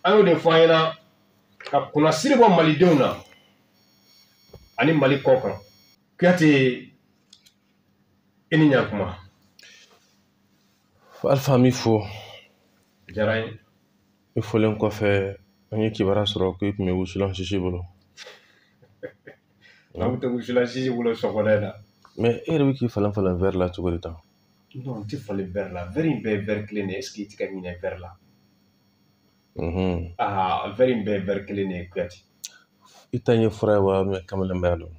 An y'o de fɔ an ɲɛna ka kunnasiri bɔ malidenw na ani Mali kɔ kan. Kuyate, i ni ɲankuma. Alpha, an b'i fo. Diyara n ye. I folen kɔfɛ, an ye kibaruya sɔrɔ ko i tun bɛ wusulan sisi bolo. An tɛ wusulan sisi bolo sɔgɔmada in na. Mais e yɛrɛ bɛ k'i falen falen verre la cogo di tan? Non, n tɛ falen verre la. Verre in bɛɛ ye verre kelen de ye. Est ce que i tɛ ka ɲinɛ verre la? Aa, verre in bɛɛ ye verre kelen de ye, Kuyate. I ta ye fura ye wa, mais kamalenbaya don?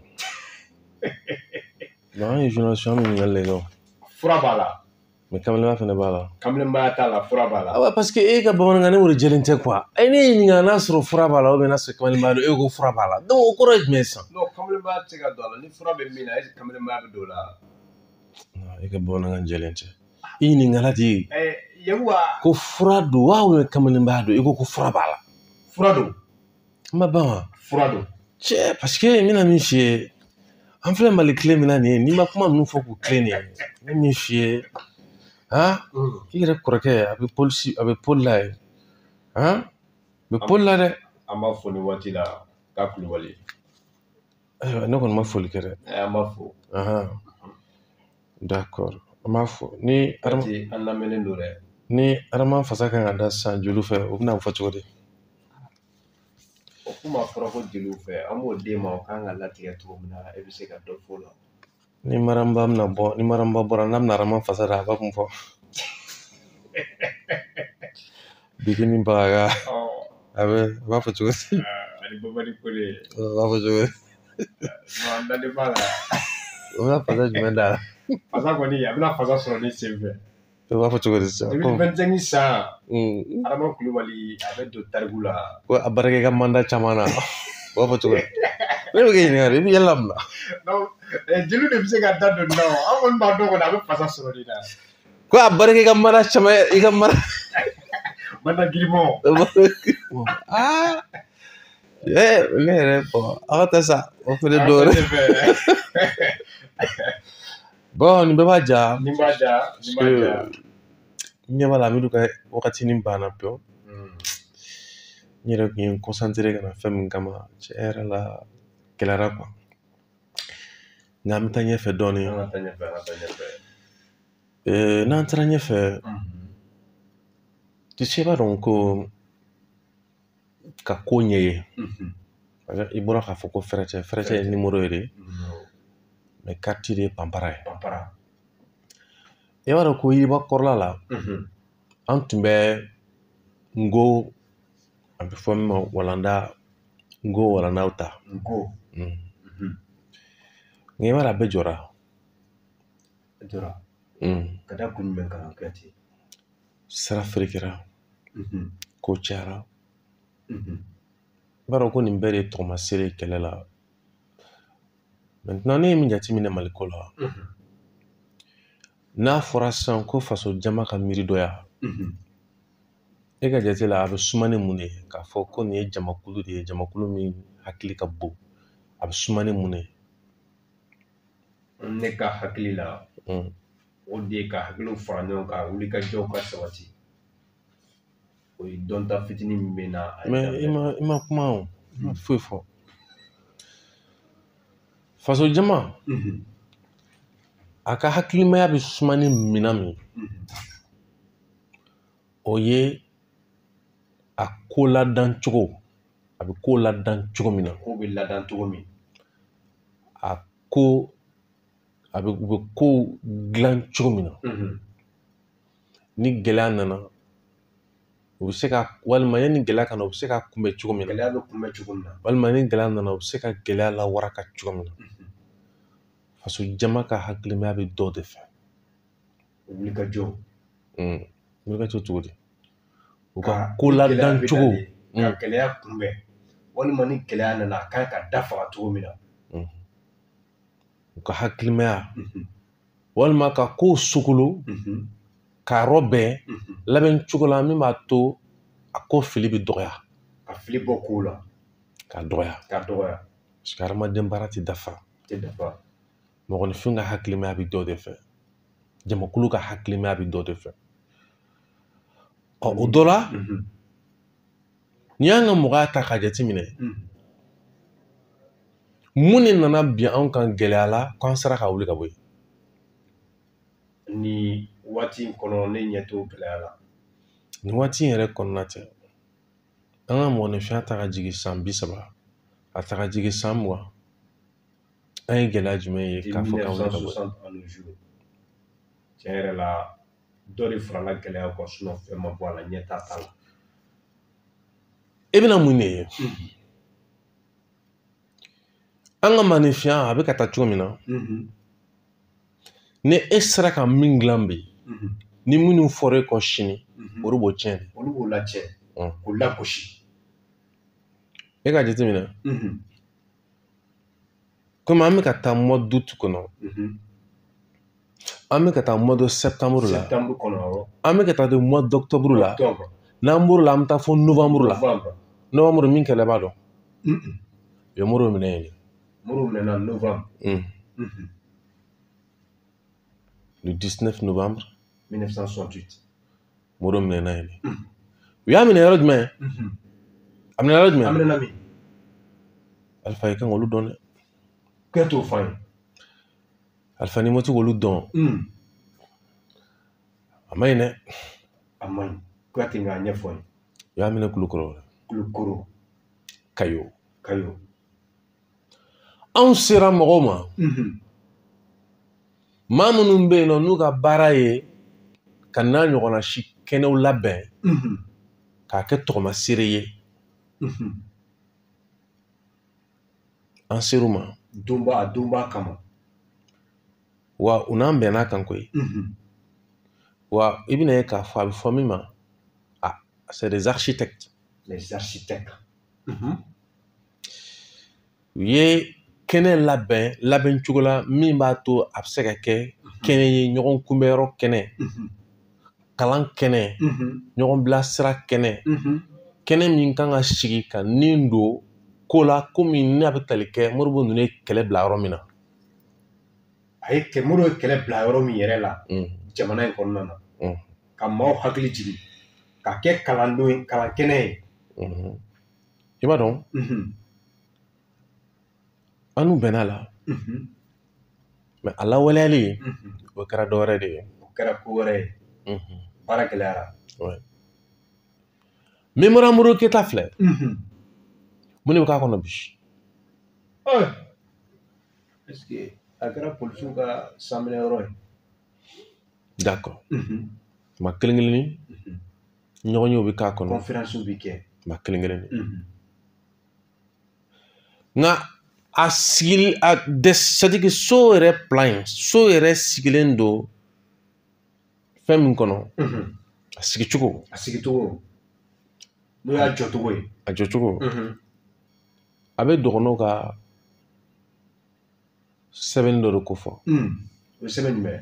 Non, an ye journaliste, an bɛ ɲininkali de kɛ o. Fura b'a la. Mais kamalenbaya fana b'a la. Kamalenbaya t'a la, fura b'a la. Ah ouais, parce que e ka bamanankan ne o de jɛlen tɛ quoi. E ne y'i ɲininka n'a sɔrɔ fura b'a la ou bien n'a sɔrɔ kamalenbaya don, e ko fura b'a la. Donc o kɔrɔ ye jumɛn ye sisan? Non, kamalenbaya tɛ se ka don a la. Ni fura bɛ min na, est ce que kamalenbaya bɛ don o la? Non, e ka bamanankan jɛlen tɛ. I ɲininkala de. Yakuba. Ko fura don wa ou bien kamalenbaya don? I ko ko fura b'a la. Fura don. N ma ban wa? Fura don. Cɛ, parce que n bɛna min f'i ye, an filɛ Mali tile min na nin ye, n'i ma kuma ninnu fɔ k'u tilen nin ye, n bɛ min f'i ye, han, i yɛrɛ kɔrɔkɛ a bɛ polisi, a bɛ poli la yen, han, a bɛ poli la dɛ. An b'a fɔ nin waati la k'a Kulubali. Ayiwa, ne kɔni ma foli kɛ dɛ. An b'a fɔ. D'accord, an b'a fɔ ni Adama. An lamɛnnen don dɛ. Ni Adama fasa kan ka da sisan jeliw fɛ, o bɛna fɔ cogo di? O kuma fɔra ko jeliw fɛ, an b'o d'e ma, o kan ka latigɛ cogo min na, e bɛ se ka dɔ fɔ o la. Ni maramba bɛna bɔ, ni maramba bɔra, n'a bɛna Adama fasa da, a b'a kun fɔ. Bikini baga. A bɛ, a b'a fɔ cogo di? Ani Babali Kone. A b'a fɔ cogo di? An dalen b'a la. O bɛna fasa jumɛn da la? Fasa kɔni, a bɛna fasa sɔrɔ ne sen fɛ. O b'a fɔ cogo di sisan? 2025 san, Adama Kulubali a bɛ don tariku la. Ko a baarakɛ ka mandat caman na. O b'a fɔ cogo di? Ne bɛ k'i ɲininka de, i bɛ yɛlɛ la mun na? Non, jeliw de bɛ se ka da don nin na o. An kɔni b'a dɔn kɔni, a bɛ fasa sɔrɔ nin na. Ko a baarakɛ ka mandat caman, i ka mandat. Mandat girinman. Aa! Ne yɛrɛ bɔn, aw ka taa sa, o fɛnɛ dɔ wɛrɛ. Bon, nin bɛɛ b'a ja. Nin b'a ja, nin b'a ja. N ɲɛ b'a la, Amidu ka wagatinin banna pewu. N yɛrɛ tun ye n concentré ka na fɛn min kama, tiɲɛ yɛrɛ la, gɛlɛyara quoi. Nka an bɛ taa ɲɛfɛ dɔɔnin. An ka taa ɲɛfɛ, an ka taa ɲɛfɛ. N'an taara ɲɛfɛ, tu sais, i b'a dɔn ko ka ko ɲɛ ye. I bɔra k'a fɔ ko fɛrɛcɛ, fɛrɛcɛ ye numéro ye de. Mais carte de ye panpara ye. Panpara. I b'a dɔn ko yiriba kɔrɔla la, an tun bɛ nko, a bɛ fɔ min ma walanda, nko walandaw ta. Nko. Nka i b'a dɔn a bɛɛ jɔra. A jɔra. Ka da kun jumɛn kan, Kuyate? Sira ferekera. Ko cayara. I b'a dɔn ko nin bɛɛ de ye tɔgɔmasere ye kɛlɛ la. Maintenant, ne ye min jateminɛ Mali ko la, n'a fɔra sisan ko faso jama ka miiri dɔ ya, e ka jate la, a bɛ suma ni mun de ye? K'a fɔ ko nin ye jamakulu de ye, jamakulu min hakili ka bon, a bɛ suma ni mun de ye? Ne ka hakili la, o de ye ka hakiliw fara ɲɔgɔn kan, wuli ka jɔw ka sabati. O ye dɔnta fitinin min bɛ na. Mais i ma kuma o, i ma foyi fɔ. Faso jama, a ka hakilimaya bɛ suma ni minɛn min, o ye a ko ladan cogo, a bɛ ko ladan cogo min na. Ko bɛ ladan cogo min. A ko, a bɛ, u bɛ kow dilan cogo min na. Ni gɛlɛya nana, u bɛ se ka, walima yanni gɛlɛya ka na, u bɛ se ka kunbɛn cogo min na. Gɛlɛya bɛ kunbɛn cogo min na. Walima ni gɛlɛya nana, u bɛ se ka gɛlɛya lawaraka cogo min na. Faso jama ka hakilimaya bɛ dɔ de fɛ. Wuli ka jɔ. Wuli ka jɔ cogo di? U ka ko ladan cogo. Ka gɛlɛya kunbɛn. Walima ni gɛlɛya nana, a kan ka da faga cogo min na. U ka hakilimaya. Walima ka kow sokolo. K'a rɔbɛn labɛn cogo la min b'a to a ko fili bɛ dɔgɔya. Ka fili bɔ kow la. K'a dɔgɔya. K'a dɔgɔya. Parce que hadamaden baara tɛ dafa. Tɛ dafa. Mɔgɔninfin ka hakilimaya bɛ dɔ de fɛ. Jamakulu ka hakilimaya bɛ dɔ de fɛ. Ɔ, o dɔ la, N'i y'an ka mɔgɔya ta k'a jateminɛ, mun de nana bin anw kan gɛlɛya la k'an sera ka wuli ka bɔ yen? Nin waati in kɔnɔ, ne ɲɛ t'o gɛlɛya la. Nin waati in yɛrɛ kɔnɔna tɛ. An ka mɔgɔninfinya ta ka jigin san 30, a ta ka jigin san 20, an ye gɛlɛya jumɛn ye k'a fɔ k'an wuli ka bɔ yen? Tiɲɛ yɛrɛ la, dɔ de farala gɛlɛya kan, sinon fɛn ma bɔ a la, ɲɛta t'a la. E bɛna mun de ye? An ka maninfinya a bɛ ka taa cogo min na, ni e sera ka min dilan bi, ni minnu fɔra e kɔ sini, olu b'o tiɲɛ de. Olu b'o latiɲɛ, k'o lagosi. E ka jateminɛ, komi an bɛ ka taa mois d'août kɔnɔ, an bɛ ka taa mois de septembre la, an bɛ ka taa de mois d'octobre la, n'an bɔr'o la, an bɛ taa fo novembre la. Novembre min kɛlɛ b'a dɔn, u ye Modibo minɛ yen. Modibo minɛna novembre. Le 19 novembre 1968. Modibo minɛna yen. U y'a minɛ yɔrɔ jumɛn? A minɛ yɔrɔ jumɛn? A minɛna min? Alifa, i kan k'olu dɔn dɛ. K'e t'o fɔ an ye. Alifa, n'i ma to k'olu dɔn, a ma ɲi dɛ. A ma ɲi. Kuyate, k'a ɲɛfɔ n ye. U y'a minɛ Kulukɔrɔ. Kulukɔrɔ. Kayo. Kayo. Anw sera mɔgɔw ma. Maa minnu bɛ yen nɔ n'u ka baara ye ka n'a ɲɔgɔnna si kɛnɛw labɛn k'a kɛ tɔgɔmaseere ye, an ser'u ma. Donba a donba kama. Wa u n'an bɛn'a kan koyi. Wa i bɛna ye k'a fɔ a bɛ fɔ min ma, ah, c'est des architectes. Les architectes. U ye kɛnɛ labɛn labɛn cogo la min b'a to a bɛ se ka kɛ kɛnɛ ye, ɲɔgɔn kunbɛyɔrɔ kɛnɛ, kalan kɛnɛ, ɲɔgɔn bilasira kɛnɛ, kɛnɛ min kan ka sigi ka nin don ko la, komi n'a bɛ tali kɛ Modibo ninnu ye kɛlɛ bila yɔrɔ min na. A ye Modibo ye kɛlɛ bila yɔrɔ min yɛrɛ la jamana in kɔnɔna na, ka maaw hakili jigin ka kɛ kalandon ye, kalan kɛnɛ ye. I b'a dɔn, an n'u bɛn'a la, mais a lawaleyali, o kɛra dɔ wɛrɛ de ye. O kɛra ko wɛrɛ ye. Baara gɛlɛyara. Mémorial Modibo Keyita filɛ, mun de bɛ k'a kɔnɔ bi? Est-ce que a kɛra polisiw ka sanminɛ yɔrɔ ye? D'accord. Tuma kelen kelenni, ɲɔgɔnyew bɛ k'a kɔnɔ. Conférence bɛ kɛ. Tuma kelen kelenni. Nka a sigili a dɛ, c'est-à-dire que so yɛrɛ plan in, so yɛrɛ sigilen don fɛn min kɔnɔ, a sigicogo. A sigicogo. N'o y'a jɔcogo ye. A jɔcogo. A bɛ dɔgɔnɔw ka sɛbɛnni dɔ de ko fɔ. O ye sɛbɛn jumɛn ye?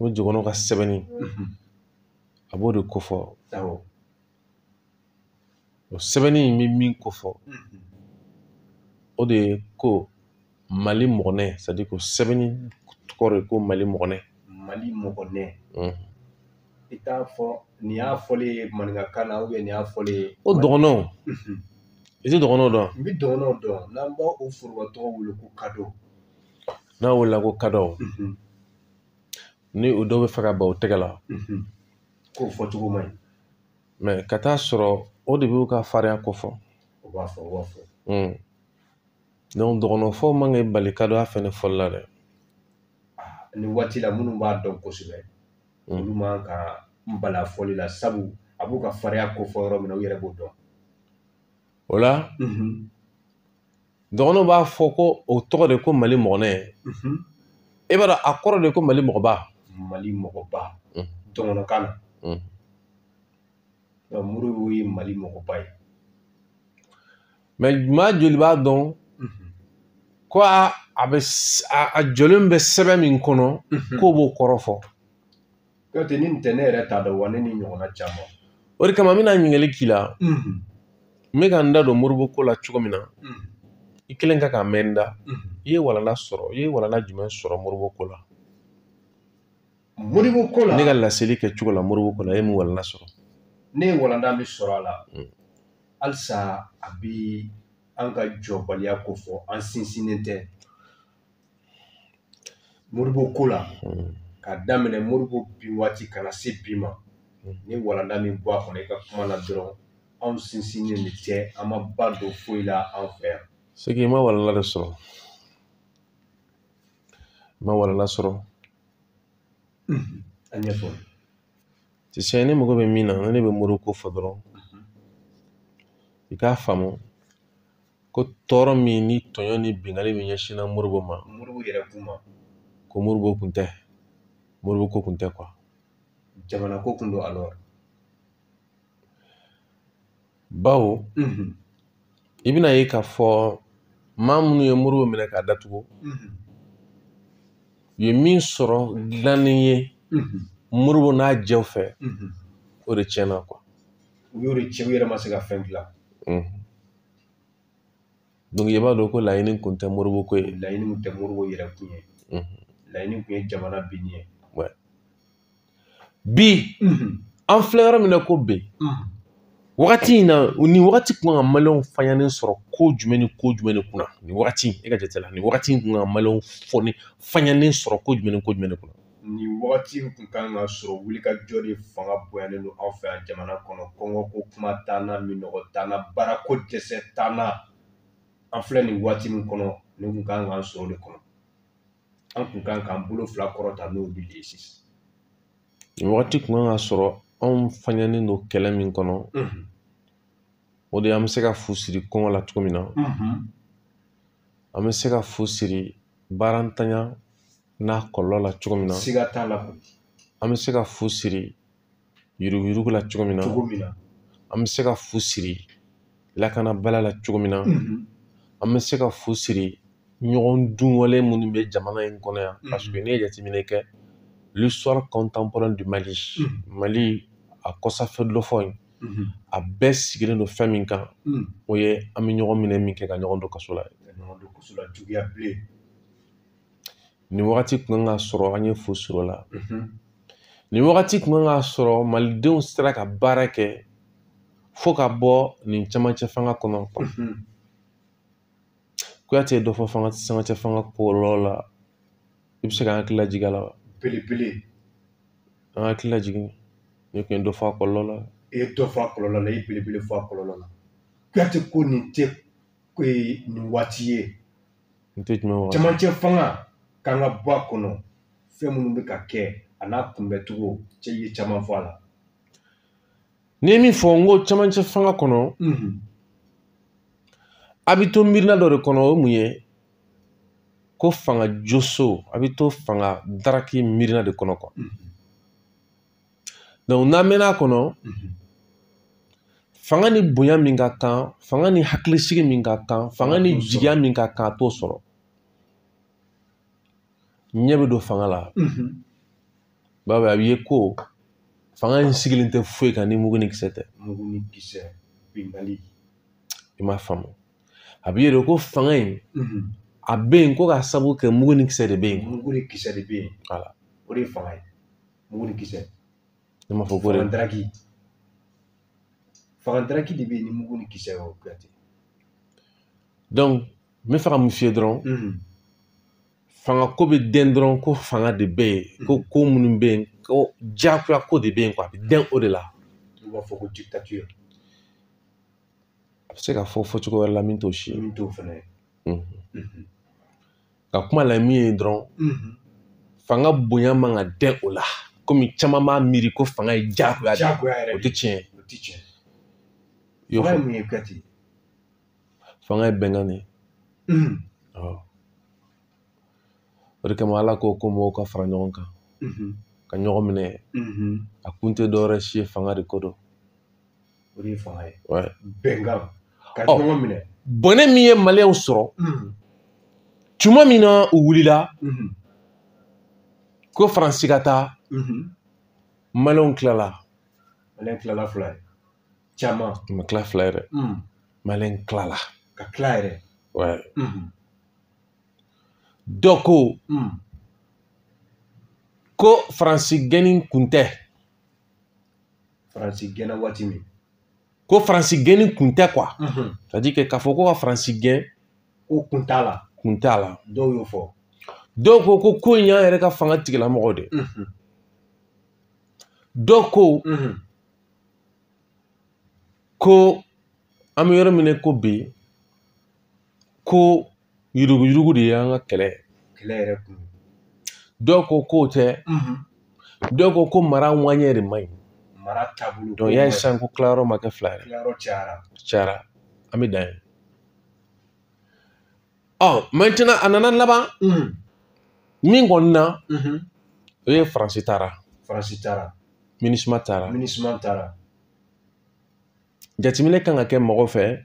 O dɔgɔnɔw ka sɛbɛnni, a b'o de ko fɔ. O sɛbɛnni in bɛ min ko fɔ, o de ye ko Mali mɔgɔnɛ, c'est à dire ko sɛbɛnni kɔrɔ ye ko Mali mɔgɔnɛ. Mali mɔgɔnɛ. I t'a fɔ nin y'a fɔlen ye maninkakan na, nin y'a fɔlen ye. O dɔgɔnɔw, i tɛ dɔgɔnɔw dɔn? N bɛ dɔgɔnɔw dɔn, n'an b'o o foroba tɔgɔ wele ko kadɔ. N'a wulila ko kadɔw, ni o dɔw bɛ fɛ ka ban o tɛgɛ la. K'o fɔcogo man ɲi. Mais ka taa sɔrɔ o de b'u ka farinya ko fɔ. O b'a fɔ, o b'a fɔ. Donc dɔgɔnɔfɔ man k'i bali kadɔya fɛnɛ fɔli la dɛ. Nin waati la, minnu b'a dɔn kosɛbɛ, olu man ka n bala fɔli la, sabu a b'u ka farinya ko fɔ yɔrɔ min na, u yɛrɛ b'o dɔn. O la, dɔgɔnɔw b'a fɔ ko o tɔgɔ de ko Mali mɔgɔnɛ. E b'a dɔn a kɔrɔ de ko Mali mɔgɔba. Mali mɔgɔba. Dɔgɔnɔkan na. Donc Modibo ye Mali mɔgɔba ye. Mais maa joli b'a dɔn ko a bɛ a jɔlen bɛ sɛbɛn min kɔnɔ, k'o b'o kɔrɔ fɔ? Kuyate, ni nin tɛ, ne yɛrɛ t'a dɔn, wa ne ni ɲɔgɔnna caman. O de kama n bɛna ɲininkali k'i la. N bɛ ka n da don Modibo ko la cogo min na, i kelen ka k'a mɛn n da. I ye walanda sɔrɔ, i ye walanda jumɛn sɔrɔ Modibo ko la? Modibo ko la. Ne ka laseli kɛ cogo la Modibo ko la, e ye mun walanda sɔrɔ? Ne ye walanda min sɔrɔ a la, halisa a bi an ka jɔbaliya ko fɔ, an sinsinnen tɛ Modibo ko la, k'a daminɛ Modibo bin waati ka na se bi ma. Ni walanda min bɔ a kɔnɔ i ka kuma na dɔrɔn, anw sinsinnen de tɛ, an ma ba don foyi la an fɛ yan. C'est que i ma walanda de sɔrɔ, i ma walanda sɔrɔ. A ɲɛfɔ. Tu sais, ne mago bɛ min na, ne bɛ Modibo ko fɔ dɔrɔn, i k'a faamu ko tɔɔrɔ min ni tɔɲɔ ni binkanni min ɲɛsinna Modibo ma, Modibo yɛrɛ kun ma, ko Modibo kun tɛ, Modibo ko kun tɛ quoi. Jamana ko kun don alors. Bawo, i bɛna ye k'a fɔ maa minnu ye Modibo minɛ k'a datugu, u ye min sɔrɔ dilannen ye Modibo n'a jɛw fɛ, o de tiɲɛna quoi. U y'o de tiɲɛ, u yɛrɛ ma se ka fɛn dilan. Donc i b'a dɔn ko laɲini kun tɛ Modibo ko ye. Laɲini kun tɛ Modibo yɛrɛ kun ye. Laɲini kun ye jamana binni ye. Bi, an filɛ yɔrɔ min na ko bi, wagati in na, nin wagati kun ka maliyɛnw faɲanen sɔrɔ ko jumɛn ni ko jumɛn de kunna? Nin wagati, e ka jate la, nin wagati in kun ka maliyɛnw fɔ ni faɲanen sɔrɔ ko jumɛn ni ko jumɛn de kunna? Nin wagati in kun kan ka sɔrɔ wulikajɔ de fanga bonyalen don anw fɛ yan jamana kɔnɔ. Kɔngɔ ko kuma t'an na, minɔgɔ t'an na, baarako dɛsɛ t'an na. An filɛ nin waati min kɔnɔ, nin kun kan k'an sɔrɔ o de kɔnɔ. An kun kan k'an bolo fila kɔrɔta n'o de ye sisan. Nin wagati kun kan ka sɔrɔ anw faɲanen don kɛlɛ min kɔnɔ, o de ye an bɛ se ka fu siri kɔngɔ la cogo min na, an bɛ se ka fu siri baarantanya n'a kɔlɔlɔ la cogo min na, siga t'a la koyi, an bɛ se ka fu siri yuruguyurugu la cogo min na, an bɛ se ka fu siri lakanabaliya la cogo min na, an bɛ se ka fu siri ɲɔgɔn dunwale minnu bɛ jamana in kɔnɔ yan. Parce que n'i ye jateminɛ kɛ, l'histoire contemporaine du Mali, Mali a kɔsafɛ dɔ in, a bɛɛ sigilen don fɛn min kan, o ye an bɛ ɲɔgɔn minɛ min kɛ ka ɲɔgɔn don kaso la. Juguya bilen. Nin wagati kun kan ka sɔrɔ an ye fu siri o la. Nin wagati kun kan ka sɔrɔ malidenw sera ka baara kɛ fo ka bɔ nin camancɛ fanga kɔnɔ. Kuyate ye dɔ fɔ fanga camancɛ fanga kɔlɔlɔ la, i bɛ se ka hakili lajigin a la wa? Belebele. An hakili lajigin, ne kun ye dɔ fɔ a kɔlɔlɔ la. I ye dɔ fɔ a kɔlɔlɔ la, i ye belebele fɔ a kɔlɔlɔ la. Kuyate ko nin tɛ nin waati ye. Nin tɛ jumɛn waati? Camancɛ fanga k'an ka bɔ a kɔnɔ, fɛn minnu bɛ ka kɛ a n'a kunbɛncogo, cɛ ye caman fɔ a la. N'i ye min fɔ, n ko camancɛ fanga kɔnɔ, a bɛ to miirina dɔ de kɔnɔ, o ye mun ye? Ko fanga joso, a bɛ to fanga daraki miirina de kɔnɔ quoi. Donc n'an mɛnna a kɔnɔ, fanga ni bonya min ka kan, fanga ni hakilisigi min ka kan, fanga ni jigiya min ka kan, a t'o sɔrɔ. Ɲɛ bɛ don fanga la. Bawo a bɛ ye ko fanga in sigilen tɛ foyi kan ni mugu ni kisɛ tɛ. Mugu ni kisɛ, binkanni. I m'a faamu. A bɛ ye de ko fanga in, a bɛ yen ko k'a sababu kɛ mugu ni kisɛ de bɛ yen. Mugu ni kisɛ de bɛ yen. Voilà. O de ye fanga ye. Mugu ni kisɛ. Ne m'a fɔ ko de. Fanga daraki. Fanga daraki de bɛ yen ni mugu ni kisɛ ye o Kuyate. Donc n bɛ fɛ ka mun f'i ye dɔrɔn. Fanga ko bɛ den dɔrɔn ko fanga de bɛ yen, ko ko minnu bɛ yen, ko diyagoya ko de bɛ yen quoi, a bɛ den o de la. U b'a fɔ ko dictature. A bɛ se ka fɔ fɔcogo wɛrɛ la min t'o si ye. Min t'o fana ye. Ka kuma la min ye dɔrɔn, fanga bonya man ka den o la. Komi caman b'a miiri ko fanga ye diyagoya de ye. Diyagoya yɛrɛ. O tɛ tiɲɛ ye. O tɛ tiɲɛ ye. Fanga ye mun ye Kuyate? Fanga ye bɛnkan de ye. Awɔ. O de kama Ala ko ko mɔgɔw ka fara ɲɔgɔn kan, ka ɲɔgɔn minɛ. A kun tɛ dɔwɛrɛ si ye, fanga de ko don. O de ye fanga ye. Bɛnkan, ka ɲɔgɔn minɛ. Bɔnɛ min ye maliyɛnw sɔrɔ, tuma min na u wulila, ko Faransi ka taa, maliyɛnw tilala. Maliyɛn tilala fila ye. Caman. U ma tila fila ye dɛ. Maliyɛn tilala. Ka tila yɛrɛ. Dɔ ko ko Faransi gɛnni kun tɛ. Faransi gɛnna waati min. Ko Faransi gɛnni kun tɛ quoi. C'est à dire que k'a fɔ ko ka Faransi gɛn. Ko kun t'a la. Kun t'a la. Dɔw y'o fɔ. Dɔw ko ko ko in y'an yɛrɛ ka fanga tigilamɔgɔw de. Dɔw ko. Ko an bɛ yɔrɔ min na ko bi ko yuruguyurugu de y'an ka kɛlɛ. Kɛlɛ yɛrɛ kun. Dɔw ko k'o tɛ. Dɔw ko ko mara ŋaɲɛ de man ɲi. Mara taabolo. Donc i y'a ye sisan ko tilayɔrɔ ma kɛ fila ye. Tilayɔrɔ cayara. Cayara an bɛ dan yen. Ɔ maintenant a nana laban. Min kɔni na. O ye Faransi taara. Faransi taara. MINUSMA taara. MINUSMA taara. Jateminɛ kan ka kɛ mɔgɔ fɛ.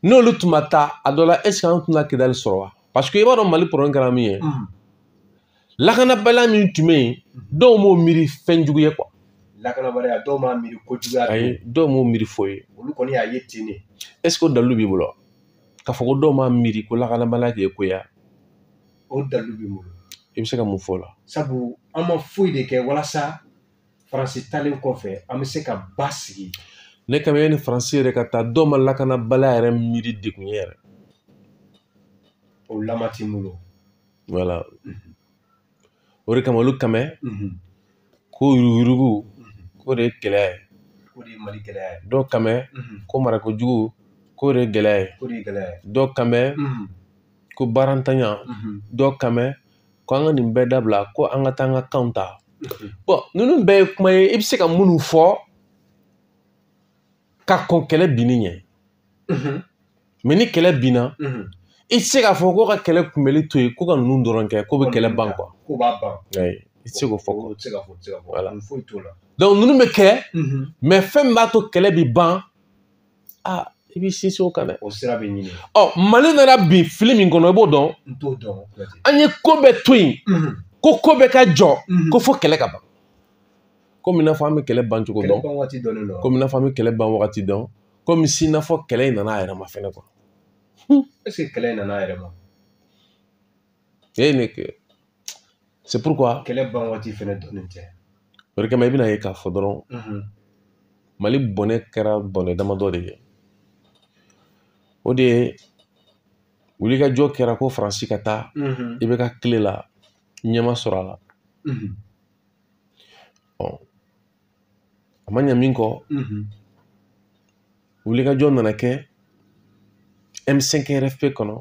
N'olu tun ma taa a dɔ la est ce que an tun na Kidali sɔrɔ wa? Parce que i b'a dɔn Mali problème kɛra min ye. Lakanabaliya min tun bɛ yen dɔw m'o miiri fɛn jugu ye quoi. Lakanabaliya dɔw m'a miiri kojuguya. Ayi dɔw m'o miiri foyi ye. Olu kɔni y'a ye ten de. Est ce que o dalilu b'i bolo? K'a fɔ ko dɔw m'a miiri ko lakanabaliya de ye ko ye. O dalilu b'i bolo. I bɛ se ka mun fɔ o la? Sabu an ma foyi de kɛ walasa Faransi talen kɔfɛ an bɛ se ka ba sigi. Ne kama yanni Faransi yɛrɛ ka taa dɔw ma lakanabaliya yɛrɛ miiri degun ye yɛrɛ. O lama t'i bolo. Voilà. O de kama olu kama ko yuruguyurugu k'o de ye gɛlɛya ye. O de ye Mali gɛlɛya ye. Dɔw kama ko marakojugu k'o de ye gɛlɛya ye. O de ye gɛlɛya ye. Dɔw kama ko baarantanya. Dɔw kama ko an ka nin bɛɛ dabila ko an ka taa an ka kanw ta. Bon ninnu bɛɛ ye kuma ye i bɛ se ka minnu fɔ ka kɔn kɛlɛ binni ɲɛ. Mais ni kɛlɛ binna. I tɛ se k'a fɔ ko ka kɛlɛ kunbɛli to yen ko ka ninnu dɔrɔn kɛ ko bɛ kɛlɛ ban quoi. Ko b'a ban. Ayi i tɛ se k'o fɔ quoi. O tɛ se ka fɔ, o tɛ se ka fɔ. Voilà. Foyi t'o la. Donc ninnu bɛ kɛ. Mais fɛn min b'a to kɛlɛ bi ban aa i b'i sinsin o kan dɛ. O sira bɛ ɲini. Ɔ Mali nana bin fili min kɔnɔ i b'o dɔn. N t'o dɔn. An ye ko bɛɛ to yen. Ko ko bɛɛ ka jɔ. Ko fo kɛlɛ ka ban. Komi i n'a fɔ an bɛ kɛlɛ ban cogo dɔn. Kɛlɛ ban waati dɔnnen don. Komi i n'a fɔ an bɛ kɛlɛ ban waati dɔn. Komi si n'a fɔ kɛlɛ in nana a yɛrɛ ma fɛnɛ quoi. Est-ce que kɛlɛ in nana a yɛrɛ ma? Eh ne kɛ. C'est pourquoi. Kɛlɛ ban waati fɛnɛ dɔnnen tɛ. O de kama i bɛna ye k'a fɔ dɔrɔn. Mali bɔnɛ kɛra bɔnɛ damadɔ de ye. O de ye wulikajɔ kɛra ko Faransi ka taa. I bɛ ka tile la ɲɛ ma sɔrɔ a la. Ɔ a ma ɲɛ min kɔ. Wulikajɔ nana kɛ M5 RFP kɔnɔ.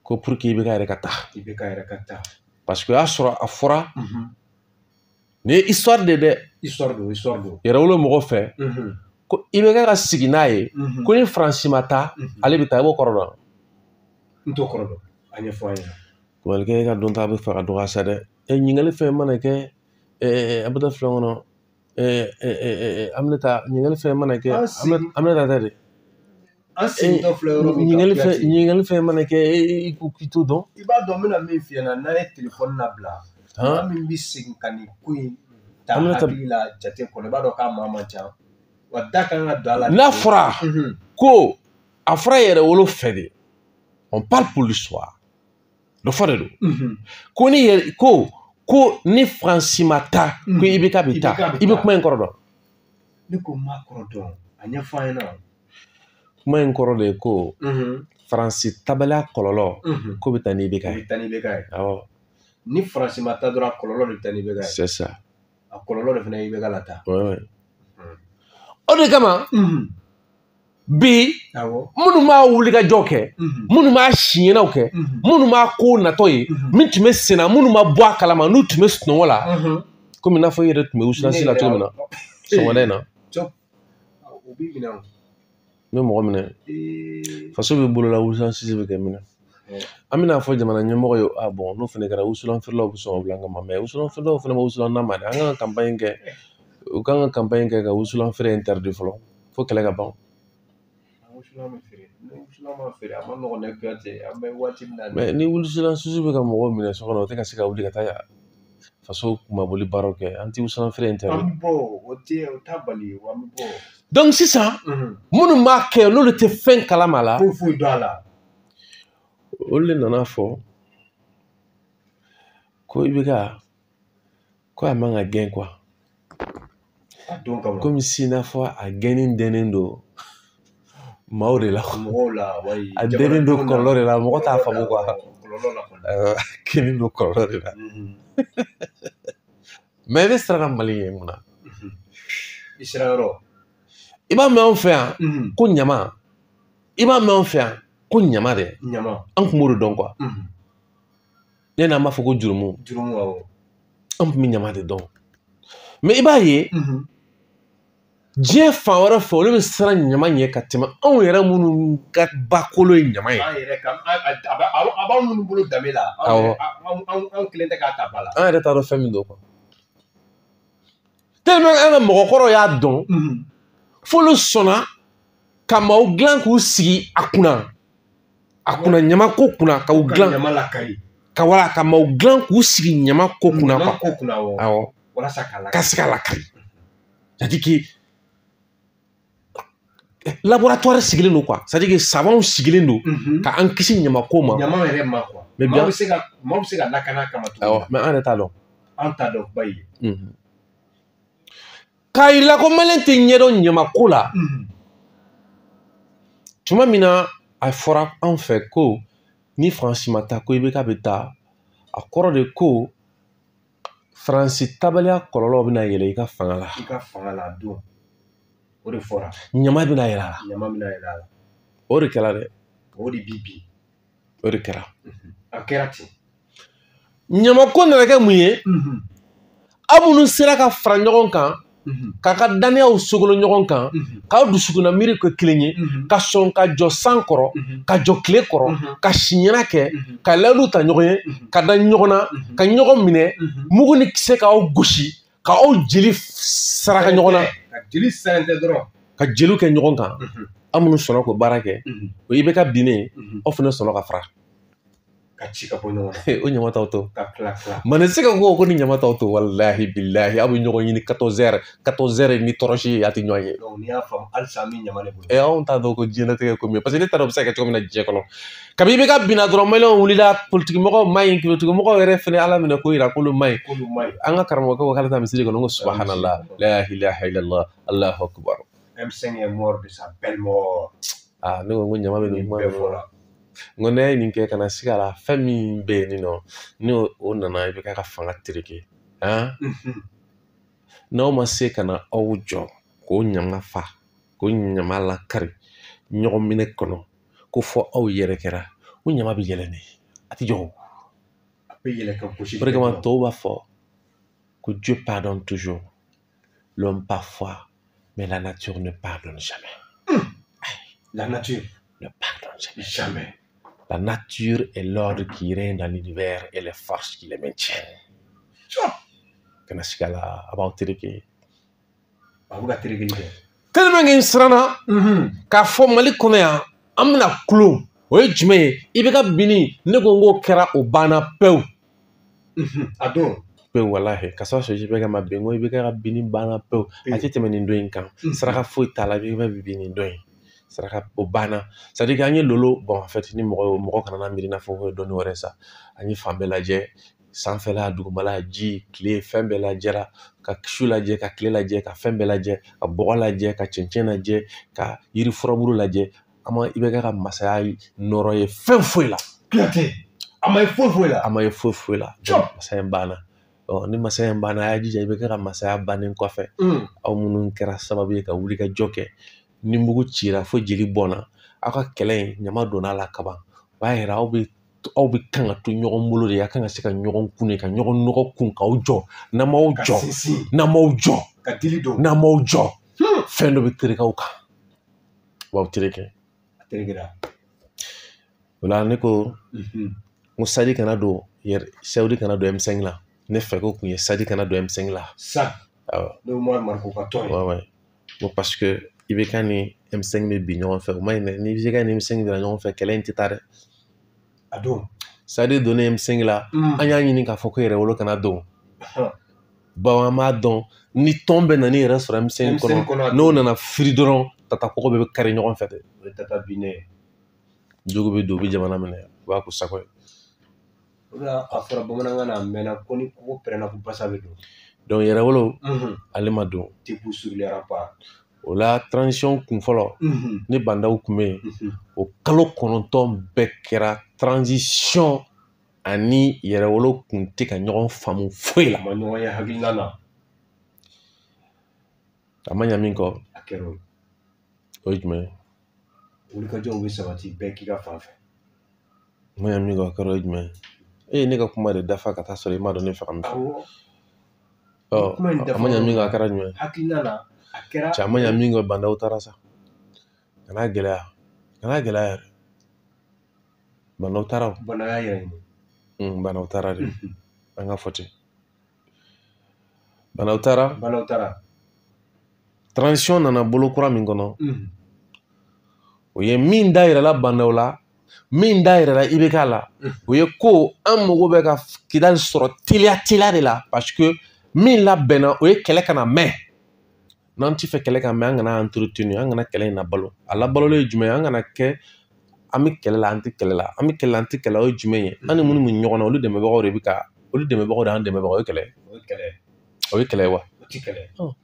Ko pour que IBK yɛrɛ ka taa. IBK yɛrɛ ka taa. Parce que o y'a sɔrɔ a fɔra. Nin ye histoire de dɛ. Histoire don, histoire don. Yɛrɛwolo mɔgɔ fɛ. Ko IBK ka sigi n'a ye. Ko ni Faransi ma taa. Ale bɛ taa i b'o kɔrɔ dɔn. N t'o kɔrɔ dɔn. A ɲɛfɔ an ɲɛna. Kumalikɛ e ka dɔnta bɛ fɛ ka dɔgɔya sa dɛ. Ɛ ɲininkali fɛn mana kɛ an bɛ taa filɛ kɔnɔ. An bɛna taa ɲininkali fɛn mana kɛ an bɛna taa de. An segintɔ filɛ yɔrɔ min kan. Ɲininkali fɛn mana kɛ i ko k'i t'o dɔn. I b'a dɔn n bɛna min f'i ɲɛna n'an ye telefɔni labila. Maa min bɛ segin ka nin ko in ta hakili la jate kɔnɔ i b'a dɔn k'a maa man ca. Wa da kan ka don a la. N'a fɔra ko a fɔra yɛrɛwolo fɛ de. On parle pour l'histoire. Dɔ fɔ de don. Ko ni yɛrɛ ko ko ni Faransi ma taa ko IBK bɛ taa i bɛ kuma in kɔrɔ dɔn. Ne ko n m'a kɔrɔ dɔn a ɲɛfɔ an ɲɛna. Kuma in kɔrɔ de ye ko Faransi tabaliya kɔlɔlɔ ko bɛ taa ni IBK ye. Ko bɛ taa ni IBK ye. Awɔ. Ni Faransi ma taa dɔrɔn a kɔlɔlɔ de bɛ taa ni IBK ye. C'est ça. A kɔlɔlɔ de fana ye IBK la taa. Ouais ouais. O de kama. Bi minnu b'a wulikajɔ kɛ minnu b'a siɲɛnaw kɛ minnu b'a ko natɔ ye min tun bɛ sen na minnu ma bɔ a kalama n'u tun bɛ sunɔgɔ la komi i n'a fɔ i yɛrɛ tun bɛ wusulansi la cogo min na sɔgɔmada in na. O b'i minɛ o. N bɛ mɔgɔ minɛ faso bɛ bolo la wusulansi bɛ kɛ minɛ. An bɛna fɔ jamana ɲɛmɔgɔ ye a bɔn n'o fana kɛra wusulan feerelaw bɛ sɔn ka bila an kama mɛ wusulan feerelaw fana ma wusulan n'a ma dɛ an kan ka campagne kɛ u kan ka campagne kɛ ka wusulan feere interdit fɔlɔ fo kɛlɛ ka ban. Mɛ ni wusulan susu bɛ ka mɔgɔw minɛ so kɔnɔ o tɛ ka se ka wuli ka taa faso kunmabɔli baaraw kɛ an tɛ wusulan feere interdit. An bɛ bɔ o tɛ o t'a bali an bɛ bɔ. Donc sisan minnu b'a kɛ n'olu tɛ fɛn kalama la. Foyi foyi dɔn a la. Olu de nana fɔ ko IBK ko a man ka gɛn quoi. A don kama. Komi si n'a fɔ a gɛnni dɛnnen don maaw de la. Mɔgɔw la, wayi. A dɛnnen don kɔlɔlɔ de la, mɔgɔ t'a faamu quoi. Kɔlɔlɔ la kɔni. A gɛnnen don kɔlɔlɔ de la. Mais ne siranna Mali ɲɛ mun na? I sira yɔrɔ. I b'a mɛn anw fɛ yan ko ɲama. I b'a mɛn anw fɛ yan ko ɲama dɛ. Ɲama. An kun b'o de dɔn quoi. Yani an b'a fɔ ko jurumu. Jurumu, awɔ. An tun bɛ ɲama de dɔn. Mais i b'a ye diɲɛ fan wɛrɛ fɛ, olu bɛ siran ɲama ɲɛ ka tɛmɛ anw yɛrɛ minnu ka bakolo ye ɲama ye. An yɛrɛ ka a b'anw minnu bolo danbe la. Awɔ. Anw kelen tɛ k'a ta ba la. An yɛrɛ t'a dɔn fɛn min don quoi. Tellement an ka mɔgɔkɔrɔw y'a dɔn, f'olu sɔnna ka maaw dilan k'u sigi a kunna. A kunna ɲama ko kunna ka u Ka dilan. ɲama lakari. Ka wala ka maaw dilan k'u sigi ɲama ko kunna Ɲama quoi. ko kunna, awɔ. Awɔ. Walasa k'a lakari. Ka se ka lakari. C'est-à-dire que laboratoire sigilen don quoi. C'est-à-dire que savants sigilen don ka an kisi ɲama ko ma. Ɲama yɛrɛ ma quoi. Mais Maaw bien. bɛ se ka maaw bɛ se ka lakana a kama cogo Awɔ, min. mais an yɛrɛ t'a dɔn. An t'a dɔn bayi. K'a yir'i la ko malien tɛ ɲɛdɔn ɲama ko la. Tuma min na a fɔra an fɛ ko ni Faransi ma taa ko IBK bɛ taa, a kɔrɔ de ko Faransi tabaliya kɔlɔlɔ bɛna yɛlɛ i ka fanga la. I ka fanga la a don. O de fɔra. Ɲama bɛna yɛlɛ a la. Ɲama bɛna yɛlɛ a la. O de kɛra dɛ. O de bi bi. O de kɛra. A kɛra ten. Ɲamako nana kɛ mun ye? Aw minnu sera ka fara ɲɔgɔn kan, k'a ka daniyaw sogolo ɲɔgɔn kan, k'aw dusukunna miiri kɛ kelen ye, ka sɔn ka jɔ san kɔrɔ, ka jɔ tile kɔrɔ, ka siɲɛna kɛ, ka layidu ta ɲɔgɔn ye, ka da ɲɔgɔn na, ka ɲɔgɔn minɛ, mugu ni kisɛ k'aw gosi, k'aw jeli saraka ɲɔgɔn na, Ka jeli sɛrɛntɛ dɔrɔn. Ka jeliw kɛ ɲɔgɔn kan. Aw minnu sɔnna k'o baara kɛ, o IBK binnen, aw fana sɔnna ka fara. Ka ci ka bɔ ɲɔgɔn na. O ɲama t'aw to. Ka tila tila. Mane se ka ko ni ɲama t'aw to, walahi bilahi, aw bɛ ɲɔgɔn ɲini 14 heures, 14 heures ni tɔrɔsi ye, a tɛ ɲɔgɔn ye. Donc n'i y'a faamu halisa an bɛ ɲama de bolo. Ɛ, anw t'a dɔn ko diɲɛlatigɛ ko min ye, parce que ne t'a dɔn o bɛ se ka kɛ cogo min na diɲɛ kɔnɔ. Kabi IBK binna dɔrɔn, maliyɛnw wulila, politique mɔgɔw ma ɲi, politique mɔgɔw yɛrɛ fɛnɛ Ala minɛ ko yira k'olu ma ɲi. K'olu ma ɲi. An ka karamɔgɔkɛ ko k'ale taa misiri kɔnɔ, ko subhanallah, la ilaha illallah, Allahu akbar. M5 est mort de sa belle mort. Ah, ne ko n ko ɲama bɛ nin Nin kuma bɛɛ ninnu na. fɔra. N ko ne ye nin kɛ ka na sigi a la, fɛn min bɛ yen nɔ, ni o nana IBK ka fanga tereke han, n'aw ma se ka na aw jɔ k'o ɲama fa, k'o ɲama lakari ɲɔgɔn minɛ kɔnɔ, ko fɔ aw yɛrɛ kɛra, o ɲama bɛ yɛlɛ de, a tɛ jɔ o. A bɛ yɛlɛ ka gosi. O de kama tɔw b'a fɔ ko Dieu pardonne toujours, l'homme parfois, mais la nature ne pardonne jamais. La nature Ne pardonne jamais. Jamais. La nature est l'ordre qui règne dans l'univers et les forces qui le maintiennent. Kana sigi a la, a b'aw tereke. A bɛ ka terekeli kɛ. Tellement que n siranna k'a fɔ Mali kɔnɔ yan, an bɛna kulon. O ye jumɛn ye? IBK binni, ne ko n k'o kɛra, o banna pewu. A don. Pewu, walahi. Ka sɔrɔ sɔrɔ IBK ma bin, n ko IBK ka binni banna pewu. A tɛ tɛmɛ nin don in kan. Saraka foyi t'a la, IBK bɛ bin nin don in. Saraka o banna. C'est à dire qu'an ye lolo, bon, en fait, ni mɔgɔ mɔgɔ kana na miiri n'a fɔ ko ye dɔnni wɛrɛ sa. An ye fan bɛɛ lajɛ, sanfɛla, dugumala, ji, tile, fɛn bɛɛ lajɛra, ka su lajɛ, ka tile lajɛ, ka fɛn bɛɛ lajɛ, ka bɔgɔ lajɛ, ka cɛncɛn lajɛ, ka yiri furabulu lajɛ. An ma IBK ka masaya nɔrɔ ye fɛn foyi la. Kuyate. A ma ye foyi foyi la. A ma ye foyi foyi la. Donc masaya in banna. Ɔ, ni masaya in banna, a y'a jija IBK ka masaya bannen kɔfɛ, aw minnu kɛra sababu ye ka wuli ka jɔ kɛ, ni mugu cira fo jeli bɔnna, aw ka kɛlɛ in ɲama donna a la kaban, o b'a yira aw bɛ kan ka to ɲɔgɔn bolo de, a kan ka se ka ɲɔgɔn kun de, ka ɲɔgɔn nɔgɔ kun k'aw jɔ. N'an m'aw Ka jɔ, sinsin. n'an m'aw jɔ, Ka dili don. n'an m'aw jɔ, fɛn dɔ bɛ tereke aw kan, o b'aw tereke. A terekera. O la ne ko n ko Sadi kana don yɛrɛ, Sadi kana don M5 la. Ne fɛ ko kun ye Sadi kana don M5 la. Sa. Awɔ. N'o ye Umaru Mariko ka tɔn ye. Ouais. Bon, parce que IBK ni M5 bɛ bin ɲɔgɔn fɛ, o ma ɲi dɛ. Ni IBK ni M5 binna ɲɔgɔn fɛ, kɛlɛ in tɛ taa dɛ. A don. Sadi donnen M5 la, an y'a ɲini k'a fɔ ko yɛrɛwolo kana don. Bawo an b'a dɔn ni tɔn bɛ na n'i yɛrɛ sɔrɔ M5 M5 kɔnɔ, kɔnɔ, n'o nana firi dɔrɔn, tata kɔgɔ bɛɛ bɛ kari ɲɔgɔn fɛ dɛ. O ye tata binnen ye. Jogo bɛ don, u bɛ jamana minɛ, u b'a k'u sago ye. O de la a fɔra bamanankan na, a mɛnna, ko ni kogo pɛrɛnna ko basa bɛ don. Donc yɛrɛwolo ale ma don. Debout sur les remparts. O la transition kun fɔlɔ ni Bah N'Daw kun bɛ yen, o kalo 9 bɛɛ kɛra transition ani yɛrɛwolo kun tɛ ka ɲɔgɔn faamu foyi la. A ma ɲɔgɔn ye hakilina na. A ma ɲa min kɔ. A kɛra o ye. O ye jumɛn ye? Wulikajɔw bɛ sabati bɛɛ k'i ka fan fɛ. A ma ɲa min kɔ, a kɛra o ye jumɛn ye? E ye ne ka kuma de dafa ka taa sɔrɔ i m'a dɔn ne fɛ ka min fɔ. Awɔ. Ɔ, Kuma in a ma ɲa min kɔ, a kɛra jumɛn ye? Hakilina na, a kɛra. Cɛ, a ma ɲa min kɔ, Bah N'Daw taara sa. Kana gɛlɛya, kana gɛlɛya yɛrɛ. Bah N'Daw taara o. Bah N'Daw y'a yɛrɛ ɲini. Bah N'Daw taara de. An ka fɔ ten. Bah N'Daw taara. Bah N'Daw taara. Transition nana bolo kura min kɔnɔ. O ye min da yɛrɛ la Bah N'Daw la, min da yɛrɛ la IBK la, o ye ko an mago bɛ ka Kidali sɔrɔ teliya teliya de la, parce que min labɛnna o ye kɛlɛ kana mɛn. N'an ti fɛ kɛlɛ ka mɛn, an kana entretenir, an kana kɛlɛ in labalo. A labalolen ye jumɛn ye? An kana kɛ an bɛ kɛlɛ la, an tɛ kɛlɛ la, an bɛ kɛlɛ la, an tɛ kɛlɛ la, o ye jumɛn ye? An ni minnu bɛ ɲɔgɔn na, olu dɛmɛbagaw de bɛ ka, olu dɛmɛbagaw de y'an dɛmɛbagaw, o ye kɛlɛ ye. O ye kɛlɛ ye. O ye kɛlɛ ye wa? O ti kɛlɛ ye. O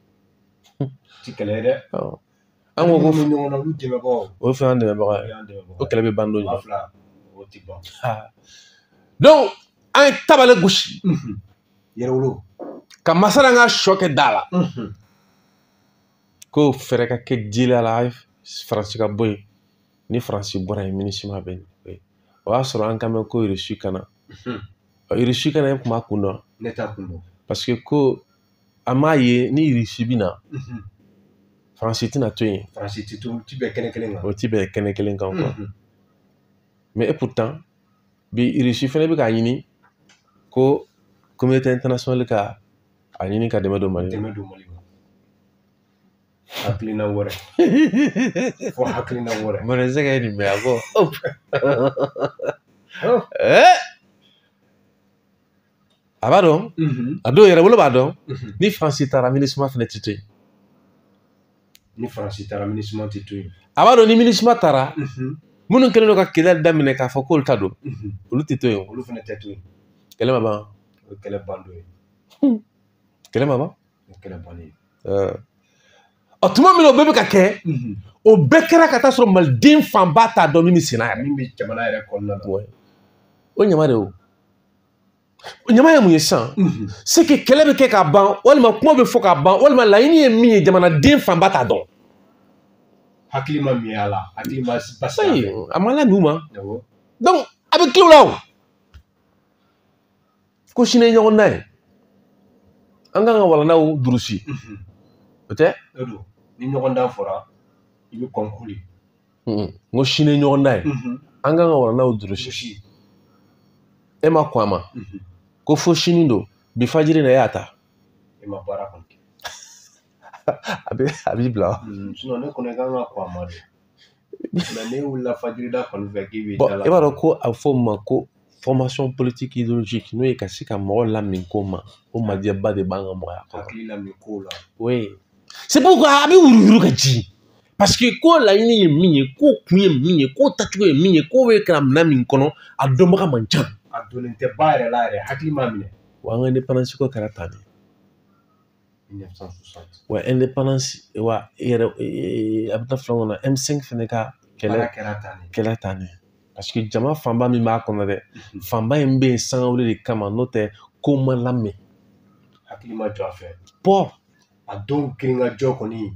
ti kɛlɛ ye dɛ. An ko ko minnu bɛ ɲɔgɔn na, olu dɛmɛbagaw. O ye fɛn an dɛmɛbaga ye. O y'an dɛmɛbagaw. O kɛlɛ bɛ ban don jumɛn? 2000, o ti ban. Donc an ye tabale gosi. Yɛrɛwolo. Ka masala ka sɔ kɛ da la. Ko fɛɛrɛ ka kɛ jeliya la, Faransi ka bɔ yen. Ni Faransi bɔra yen, MINUSMA bɛ yen. O y'a sɔrɔ an kan bɛ ko Russie ka na. Russie ka na, e kun b'a kun dɔn. Ne t'a kun dɔn. Parce que ko an m'a ye ni Russie bɛ na, Faransi tɛna to yen. Faransi tɛ to, ti bɛn kɛnɛ kelen kan. O ti bɛn kɛnɛ kelen kan quoi. Mais et pourtant, bi Russie fɛnɛ bɛ k'a ɲini ko communauté internationale ka a ɲini ka dɛmɛ don Mali ma. Dɛmɛ don Mali ma. Hakilina wɛrɛ. Fo hakilina wɛrɛ. Mɔnɛ se ka ye nin mɛn a ko. A b'a dɔn. A dɔw yɛrɛ bolo b'a dɔn. Ni Faransi taara, MINUSMA fɛnɛ tɛ to yen. Ni Faransi taara, MINUSMA tɛ to yen. A b'a dɔn ni MINUSMA taara, minnu kɛlen don ka kɛlɛ daminɛ k'a fɔ k'olu ta don, olu tɛ to yen. Olu fɛnɛ tɛ to yen. Kɛlɛ ma ban. O ye kɛlɛ ban don ye. Kɛlɛ ma ban. O ye kɛlɛ bannen ye. Ɔ, tuma min na o bɛɛ bɛ ka kɛ, o bɛɛ kɛra ka taa sɔrɔ maliden fanba t'a dɔn min bɛ senna yɛrɛ. Min bɛ jamana yɛrɛ kɔnɔna na. O ɲama de o. Ɲama ye mun ye sisan? C'est que kɛlɛ bɛ kɛ ka ban, walima kuma bɛ fɔ ka ban, walima laɲini ye min ye, jamanaden fanba t'a dɔn. Hakili ma min a la, hakili ma basigi a fɛ. A ma la min ma. Donc a bɛ kilo la o. Ko sini ye ɲɔgɔn dan ye. An kan ka walandaw durusi. O tɛ? O don. Ni ɲɔgɔn dan fɔra, i bɛ kɔn kuli. N ko sini ye ɲɔgɔn dan ye. An kan ka walandaw durusi. E ma kɔn a ma. Ko fo sini don, bi fajiri na e y'a ta. E ma baara kɔni kɛ. A b'i bila. Sinon ne kɔni kan ka kɔn a ma de. Mais ne wulila fajiri da kɔni fɛ k'i b'i da la. E b'a dɔn ko a bɛ fɔ o ma ko formation politique idéologique, n'o ye ka se ka mɔgɔ lamin ko ma, o majɛba de b'an ka mɔgɔya kɔnɔ. Hakili lamin ko la. Oui. C'est pourquoi a bɛ wuruyuru ka jigin. Parce que ko laɲini ye min ye, ko kun ye min ye, ko tacogo ye min ye, ko bɛ ka minɛn min kɔnɔ, a dɔnbaga man ca. A donnen tɛ ba yɛrɛ la yɛrɛ, hakili m'a minɛ. Wa an ka indépendance ko kɛra tan de. 1960. Wa indépendance, wa yɛrɛ, a bɛ taa fila kɔnɔ, M5 fɛnɛ ka kɛlɛ kɛra tan de. Kɛlɛ tan de. Parce que jama fanba min b'a kɔnɔ dɛ, fanba in bɛ yen sangawuli de kama, n'o tɛ ko ma lamɛn. Hakili ma jɔ a fɛ. Pɔ. A dɔw girin ka jɔ kɔni,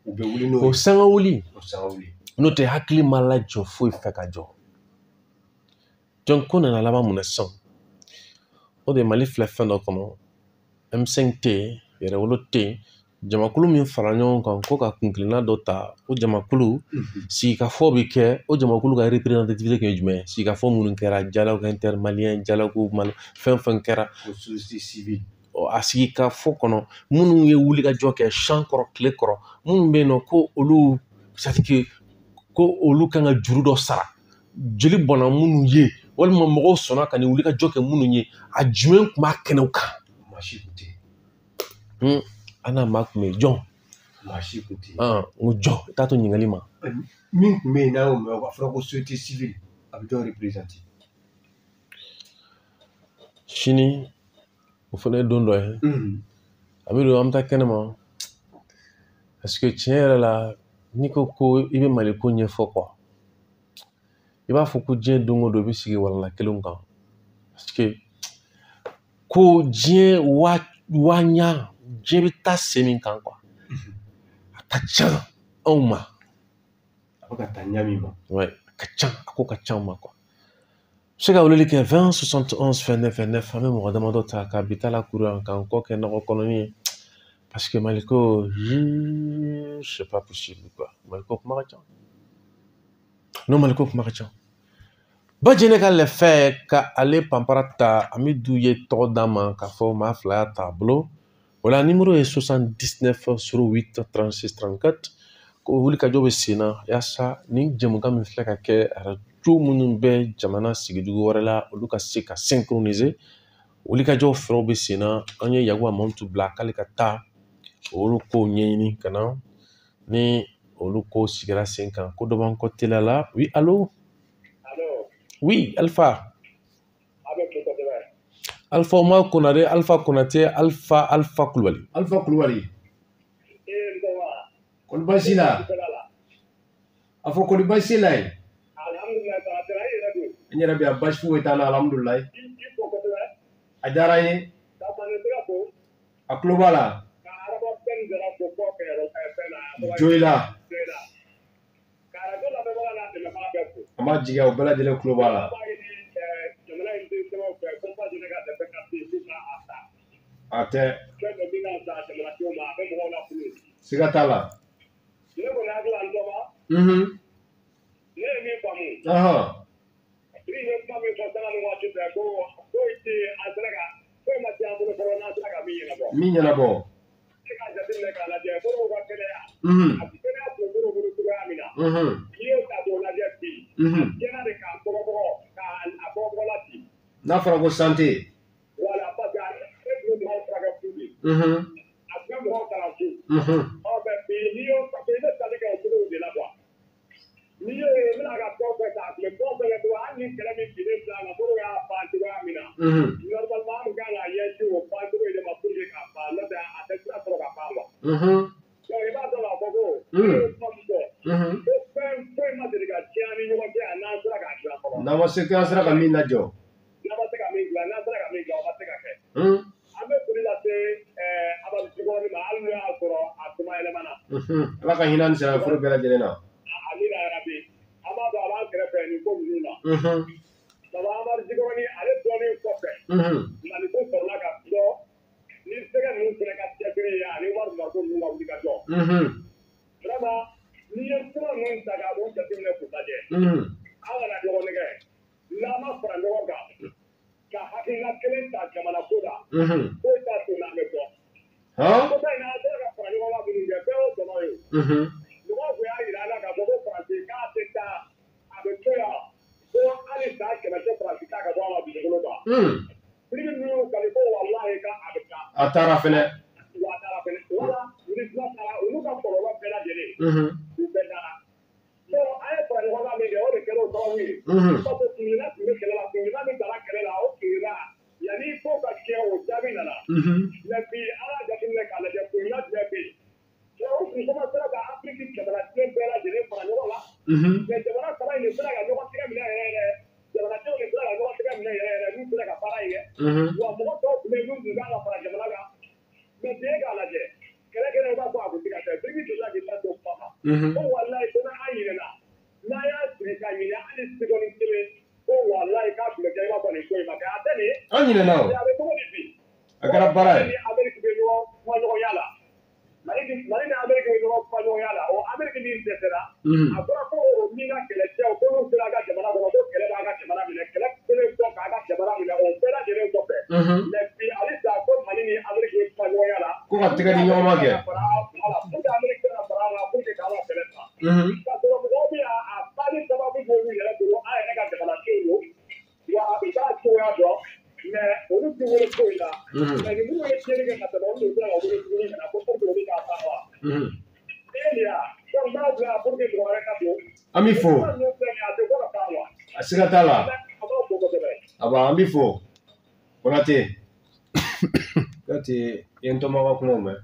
u bɛ wuli n'o ye. O sangawuli. O sangawuli. N'o tɛ hakili ma lajɔ foyi fɛ ka jɔ. Donc ko nana laban mun na sisan? O de ye Mali filɛ fɛn dɔ kɔnɔ, M5 tɛ yen, yɛrɛwolo tɛ yen, jamakulu min fara ɲɔgɔn kan ko ka kunkilenna dɔ ta, o jamakulu sigikafɔ bɛ kɛ, o jamakulu ka représentativité kun ye jumɛn ye? Sigikafɔ minnu kɛra, dialogue intermalien, dialogue mali, fɛn fɛn kɛra. O société civile. A sigikafɔ kɔnɔ, minnu ye wulikajɔ kɛ san kɔrɔ, tile kɔrɔ, minnu bɛ yen nɔ ko olu, c'est à dire que ko olu kan ka juru dɔ sara, joli bɔnna minnu ye, walima mɔgɔw sɔnna ka nin wulikajɔ kɛ minnu ye, a jumɛn tun b'a kɛnɛw kan? Maa si tun tɛ yen. An n'a maa tun bɛ yen, jɔn? Maa si tun tɛ yen. N ko jɔn, i t'a to ɲininkali ma. Min tun bɛ yen n'a y'o mɛn, a fɔra ko société civile, a bɛ jɔn représenter? Sini, o fana ye don dɔ ye. Amidu, an bɛ taa kɛnɛma parce que tiɲɛ yɛrɛ la, n'i ko ko i bɛ Mali ko ɲɛfɔ quoi, i b'a fɔ ko diɲɛ don o don i bɛ sigi walanda kelenw kan, parce que ko diɲɛ wa ɲa, diɲɛ bɛ taa sen min kan quoi, a ka ca anw ma. A bɛ ka taa ɲa min ma. Ouais, a ka ca, a ko ka ca anw ma quoi. Bɛ se ka weleli kɛ 20 71 29 29. An bɛ mɔgɔ damadɔ ta ka bi ta la kuru yan k'an kɔ kɛ nɔgɔ kɔnɔni ye, parce que Maliko, c'est pas possible quoi. Maliko kuma ka ca. Non, Maliko kuma ka ca. Bajɛnɛ ka lɛfɛ ka ale panpara ta, Amidu ye tɔgɔ d'a ma k'a fɔ maa fila y'a t'a bolo. O la numéro ye 79 08 36 34. Ko wulikajɔ bɛ sen na yaasa ni jɛmukan min filɛ ka kɛ arajo minnu bɛ jamana sigidugu wɛrɛ la, olu ka se ka synchroniser. Wulikajɔ fɛɛrɛw bɛ sen na. An ye Yakuba Mamutu bila k'ale ka taa olu kow ɲɛɲini ka na, ni olu kow sigira sen kan, ko dɔ b'an kɔ teliya la. Oui, allo. Oui, Alpha. Alpha Omar Konare, Alpha Konate, Alpha Alpha Kulubali. Alpha Kulubali. Kɔni baasi la? A fɔ kɔni baasi la yen? N yɛrɛ bɛ yan, baasi foyi t'an na, alhamdulilayi. A diyara n ye. A tulo b'a la. Joyila. An b'a jigiya o bɛɛ lajɛlen tulo b'a la. A tɛ. Siga t'a la. Min ɲɛnabɔ. N'a fɔra ko santé. N'an ma se k'an sera ka min lajɔ. N'an ma se ka min dilan, n'an sera ka min dilan, o ma se ka kɛ. An bɛ foli lase Abadu Jikɔrɔni ma, hali n'o y'a sɔrɔ a kuma yɛlɛmana. Ala ka hinɛ ni silamɛ furu bɛɛ lajɛlen na. Amina yarabi. An b'a dɔn a b'an kɛrɛfɛ nin ko ninnu na. Baba Amadu Jikɔrɔni, ale dɔnnen kɔfɛ, Maliko sɔrɔla ka dɔ ni sɛgɛ ninnu fana ka cɛsiri ye ani wari mariko ninnu ka wuli ka jɔ. Vraiment, n'i ye kuma ninnu ta k'a jateminɛ k'u lajɛ, an kana ɲɔgɔn nɛgɛ. N'an ma fara ɲɔgɔn kan ka hakilina kelen ta jamana ko la, foyi t'a to n'an bɛ bɔ. Ko ta in na, an sera ka fara ɲɔgɔn kan minnu kɛ, bɛɛ y'o tɔnɔ ye. Mɔgɔw tun y'a yira an na k'a fɔ ko Faransi k'a tɛ taa, a bɛ to yan, ko hali san 100 tɛ Faransi ta ka bɔ an ka dugukolo kan. Biriki ninnu y'u kali ko walahi k'a bɛ taa. A taara fɛnɛ. Wa a taara fɛnɛ. Wala MINUSMA taara, olu ka kɔlɔlɔ bɛɛ lajɛlen, u bɛɛ taara. Bon, an ye fara ɲɔgɔn kan min kɛ, o de kɛra o sababu ye. Parce que kunginna tun bɛ kɛlɛ la, kunginna min taara kɛlɛ la, o kunginna yanni ko ka kɛ, o jaabi nana. Mais bi, an y'a jateminɛ k'a lajɛ, kunginna jumɛn bɛ yen? O kun sera ka Afiriki jamanaden bɛɛ lajɛlen fara ɲɔgɔn kan. Mais jamana saba in de sera ka ɲɔgɔn tigɛ minɛ yɛrɛ yɛrɛ. Jamanadenw de sera ka ɲɔgɔn tigɛ minɛ yɛrɛ yɛrɛ, n'u sera ka baara in kɛ. Wa mɔgɔ tɔw tun bɛ yen minnu tun kan ka fara jamana kan. Mais bi e k'a lajɛ, kɛlɛ kɛlɛ i b'a fɔ a kun tɛ ka kɛ. Biriki delila k'i da don kuma ma. Ko walayi ko n'an ɲinɛna, n'an y'a sigi ka ɲinɛ hali seconde kelen, ko walayi k'a tun bɛ kɛ i b'a fɔ nin ko in ma kɛ. A tɛ nin ye. An ɲinɛna o. A bɛ cogo di bi? A kɛra baara ye. Mali ni Amérique bɛ ɲɔgɔn kumaɲɔgɔnya la. Mali ni Amérique bɛ ɲɔgɔn kumaɲɔgɔnya la. O Amérique min dɛsɛra, a fɔra ko o min ka kɛlɛcɛw ko n'u sera a ka jamana kɔnɔ, ko kɛlɛ b'a ka jamana minɛ, kɛlɛ kelen bɔ k'a ka jamana minɛ, o bɛɛ lajɛlen kɔfɛ. Mais bi halisa ko Mali ni Amérique bɛ kumaɲɔgɔnya la. Ko ka tɛgɛ di ɲɔgɔn ma kɛ. Voilà, pour que Amérique ka fara an kan pour que k'an ka kɛlɛ ban. Ka sɔrɔ mɔgɔw bɛ a baali sababu b'olu yɛrɛ bolo, an yɛrɛ ka jamanadenw don. Wa a bɛ taa cogoya dɔn, mais olu tɛ wele foyi la. Mais ni minnu ye tiɲɛni kɛ ka tɛmɛ, olu de bɛ se ka wele tuguni ka na ko pour que olu k'a ban wa. E de y'a donc n b'a bila pour que mɔgɔ wɛrɛ ka don. An b'i fo. Kuma ninnu filɛ nin ye, a tɛ bɔ ka ban wa. A siga t'a la. A b'aw fo kosɛbɛ. Aba, an b'i fo. Konate. Konate, I ye n tɔmɔ ka kumaw mɛn.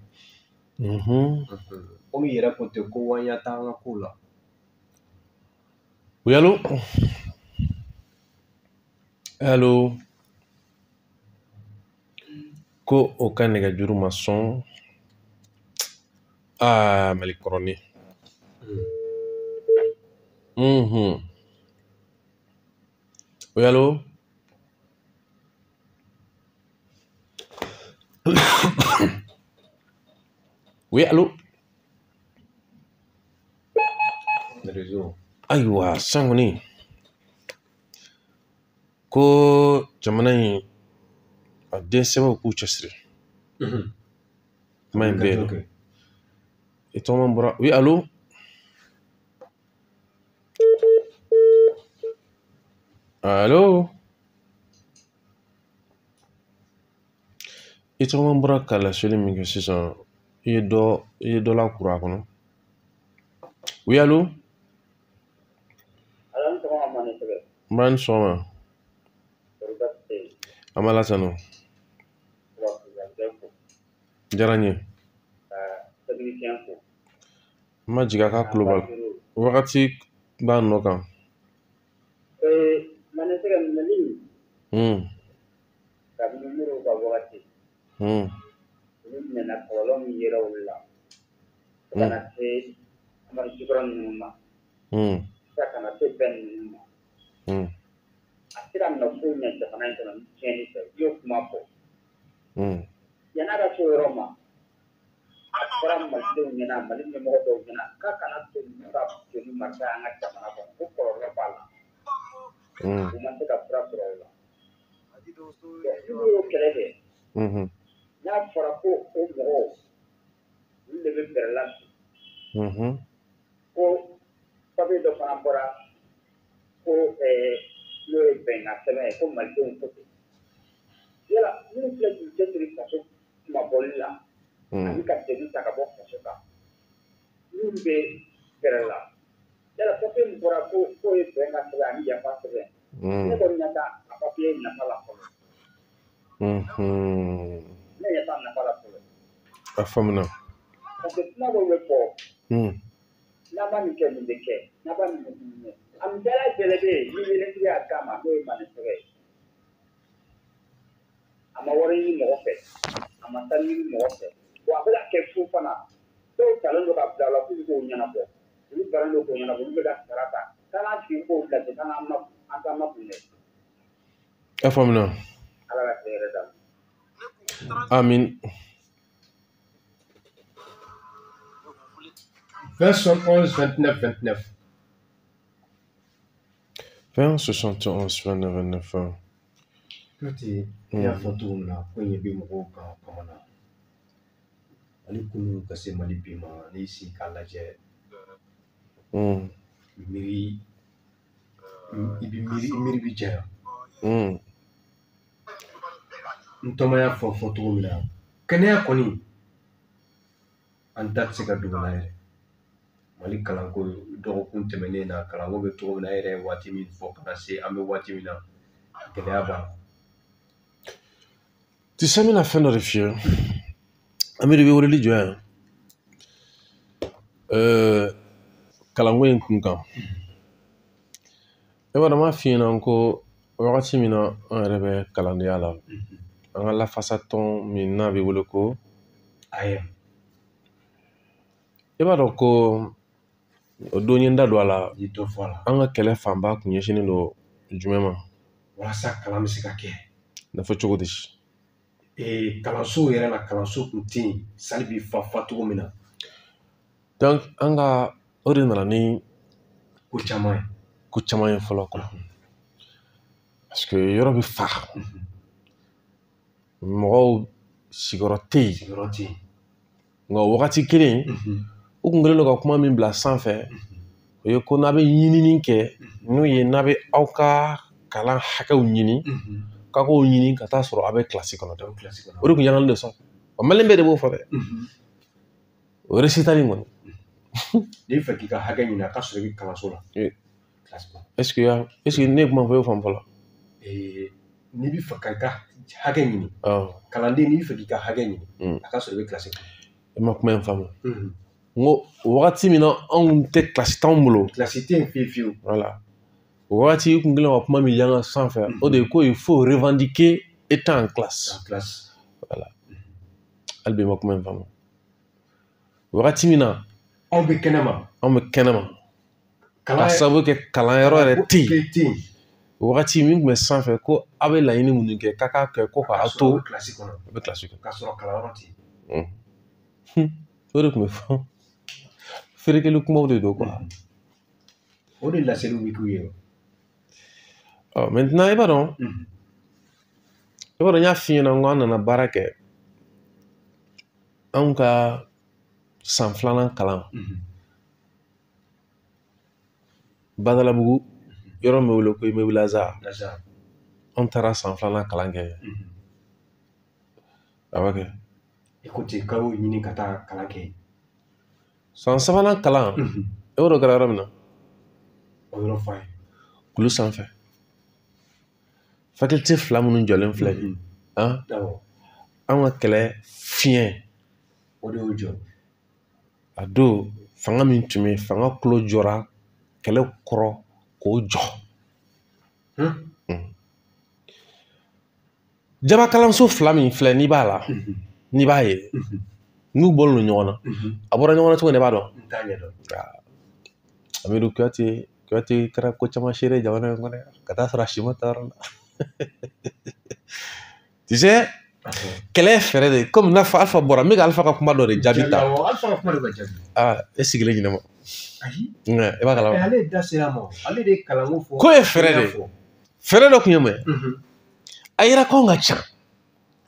Komi i yɛrɛ ko ten ko wanya t'an ka ko la. Oui, allô? Allô? Ko o ka nɛgɛjuru ma sɔn. Aa, Mali kɔrɔnin. Oui, allô? Oui, allô? Réseau. Ayiwa, sisan kɔni ko jamana in a den sɛbɛw k'u cɛsiri. Kuma in bɛ yen nɔ. I tɔgɔ bɔra. Oui, allô? Allô? I tɔgɔ bɔra ka laseli min kɛ sisan, i ye dɔ lakuru a kɔnɔ. Oui, allô? N b'a ni sɔgɔma. An b'a lasanu. Diyara n ye. N ma jigin a ka kulo b'a la. Wagati b'a nɔ kan. A sera nɔ foyi ɲɛ jamana in kɔnɔ ni tiɲɛni tɛ, i y'o kuma fɔ. Yan'a ka se o yɔrɔ ma, a fɔra malidenw ɲɛna, Mali ɲɛmɔgɔ dɔw ɲɛna, k'a kana to ninnu ka joli marifa an ka jamana kɔnɔ, ko kɔlɔlɔ b'a la. U ma se ka fura sɔrɔ o la. N'u y'o kɛlɛ kɛ, n'a fɔra ko o mɔgɔw, olu de bɛ bɛrɛ la bi. Ko papiye dɔ fana bɔra ko n'o ye bɛnkan sɛbɛn ye ko malidenw ko ten. Yala minnu filɛ k'u cɛsiri faso kumabɔli la ani ka degun ta ka bɔ faso kan, minnu bɛ gɛrɛ la, yala papiye min bɔra ko k'o ye bɛnkan sɛbɛn ani yafa sɛbɛn, ne kɔni ɲɛ t'a a papiye nafa la fɔlɔ. Ne ɲɛ t'a nafa la fɔlɔ. A faamuna. Parce que kuma dɔw bɛ fɔ, n'a ma nin kɛ nin bɛ kɛ, n'a ma nin kɛ nin bɛ kɛ. A bɛɛ lajɛlen bɛ yen ni yeletigi y'a d'a ma n'o ye Mali sɛbɛ ye. A ma wari ɲini mɔgɔ fɛ, a ma sanu ɲini mɔgɔ fɛ, wa a bɛ ka kɛ fu fana. Dɔw talen don ka bila a la k'u bɛ k'o ɲɛnabɔ, olu bannen don k'o ɲɛnabɔ, olu bɛ ka sara ta. K'an k'an sigi k'o lajɛ, k'an k'an makun, an t'an makun dɛ. A faamuna. Ala ka tile hɛrɛ d'an ma. Amin. 20 71 29 29. 20 71 29 29. Kuyate, i y'a fɔ cogo min na, ko in bɛ mɔgɔw kan kamana. Mali kunun ka se Mali bi ma, n'i sigi k'a lajɛ, miiri, i bɛ miiri, i miiri bɛ janya. N tɔma y'a fɔ cogo min na, kɛnɛya kɔni, an da tɛ se ka don o la yɛrɛ. Mali kalanko dɔgɔkun tɛmɛnen na, kalanko bɛ cogo min na, e yɛrɛ ye waati min fɔ ka na se an bɛ waati min na, gɛlɛya b'a la. Tu sais, n bɛna fɛn dɔ de f'i ye. Amidu bɛ weleli jɔ yan. Kalanko in kun kan. E b'a dɔn n m'a f'i ɲɛna ko wagati min na an yɛrɛ bɛ kalandenya la, an ka lafasatɔn min n'a bɛ wele ko AEM. I b'a dɔn ko o don n ye n da don a la, I ye dɔ fɔ a la. An ka kɛlɛ fanba kun ɲɛsinnen don jumɛn ma? Walasa kalan bɛ se ka kɛ. N'a fɔ cogo di? Kalanso yɛrɛ la, kalanso kun tɛ yen, sali bɛ fa fa cogo min na. Donc an ka o de nana ni ko caman ye. Ko caman ye fɔlɔ quoi. Parce que yɔrɔ bɛ fa. Mɔgɔw sigiyɔrɔ tɛ yen. Sigiyɔrɔ tɛ yen. Nka o wagati kelen, u kun kɛlen don ka kuma min bila sanfɛ, o ye ko n'a bɛ ɲinini kɛ, n'o ye n'a bɛ aw ka kalan hakɛw ɲini, k'a k'o ɲini ka taa sɔrɔ a bɛ kilasi kɔnɔ dɛ. O de kun ɲagaminen don sanfɛ. Wa maliyɛn bɛɛ de b'o fɔ dɛ. O récital in kɔni. N'i bɛ fɛ k'i ka hakɛ ɲini, a ka sɔrɔ i bɛ kalanso la. Est-ce que ne ye kuma fɔ, i y'o faamu fɔlɔ? N'i bɛ fɛ ka i ka hakɛ ɲini, kalanden n'i bɛ fɛ k'i ka hakɛ ɲini, a ka sɔrɔ i bɛ kilasi kɔnɔ. I ma kuma in faamu. N ko wagati min na anw tɛ kilasi t'anw bolo. Kilasi tɛ yen fiyewu fiyewu. Voilà. O wagati i kun kɛlen ka kuma min yanga sanfɛ, o de ye ko il faut revendiquer étant en classe. En classe. Voilà. Hali bi i ma kuma in faamu. Wagati min na anw bɛ kɛnɛma. Anw bɛ kɛnɛma. Ka sababu kɛ kalanyɔrɔ yɛrɛ tɛ yen. Wagati min tun bɛ sanfɛ ko aw bɛ laɲini minnu kɛ k'a k'a kɛ ko k'a to a bɛ kilasi kɔnɔ. A bɛ kilasi kɔnɔ. K'a sɔrɔ kalanyɔrɔ tɛ yen. O de tun bɛ fɔ. Feerekɛli kumaw de don quoi. O de laseliw bɛ k'u ye. Ɔ maintenant i b'a dɔn. I b'a dɔn n y'a f'i ɲɛna n ko an nana baara kɛ. Anw ka san filanan kalan. Badalabugu yɔrɔ min bɛ wele ko Imewilaza. Anw taara san filanan kalan kɛ. A b'a kɛ. I ko ten k'aw ɲini ka taa kalan kɛ. San sabanan kalan. I b'a dɔn o kɛra yɔrɔ min na. O yɔrɔ f'a ye. Kulu sanfɛ. Faculté fila minnu jɔlen filɛ nin ye. Anw ka kɛlɛ fiɲɛ. O de y'o jɔ. A don fanga min tun bɛ yen, fanga kulo jɔra kɛlɛ kɔrɔ k'o jɔ. Jaba kalanso fila min filɛ n'i b'a la, n'i b'a ye, n'u bɔlen don ɲɔgɔn na, a bɔra ɲɔgɔn na cogo di i b'a dɔn? N t'a ɲɛdɔn. Amidu Kuyate, Kuyate kɛra ko caman seere jamana in kɔnɔ ka taa sɔrɔ a si ma taa yɔrɔ la. Tu sais, kɛlɛ ye fɛɛrɛ de ye komi n'a fɔ Alpha bɔra n bɛ ka Alpha ka kuma dɔ de jaabi ta. Alpha ka kuma de ka jaabi. Aa e sigilen ɲinɛ ma. Ayi. I b'a kalama. Ale da sera a ma, ale de ye kalanko fɔ. Ko ye fɛɛrɛ de ye. Fɛɛrɛ dɔ tun ye mun ye? A yira k'anw ka ca.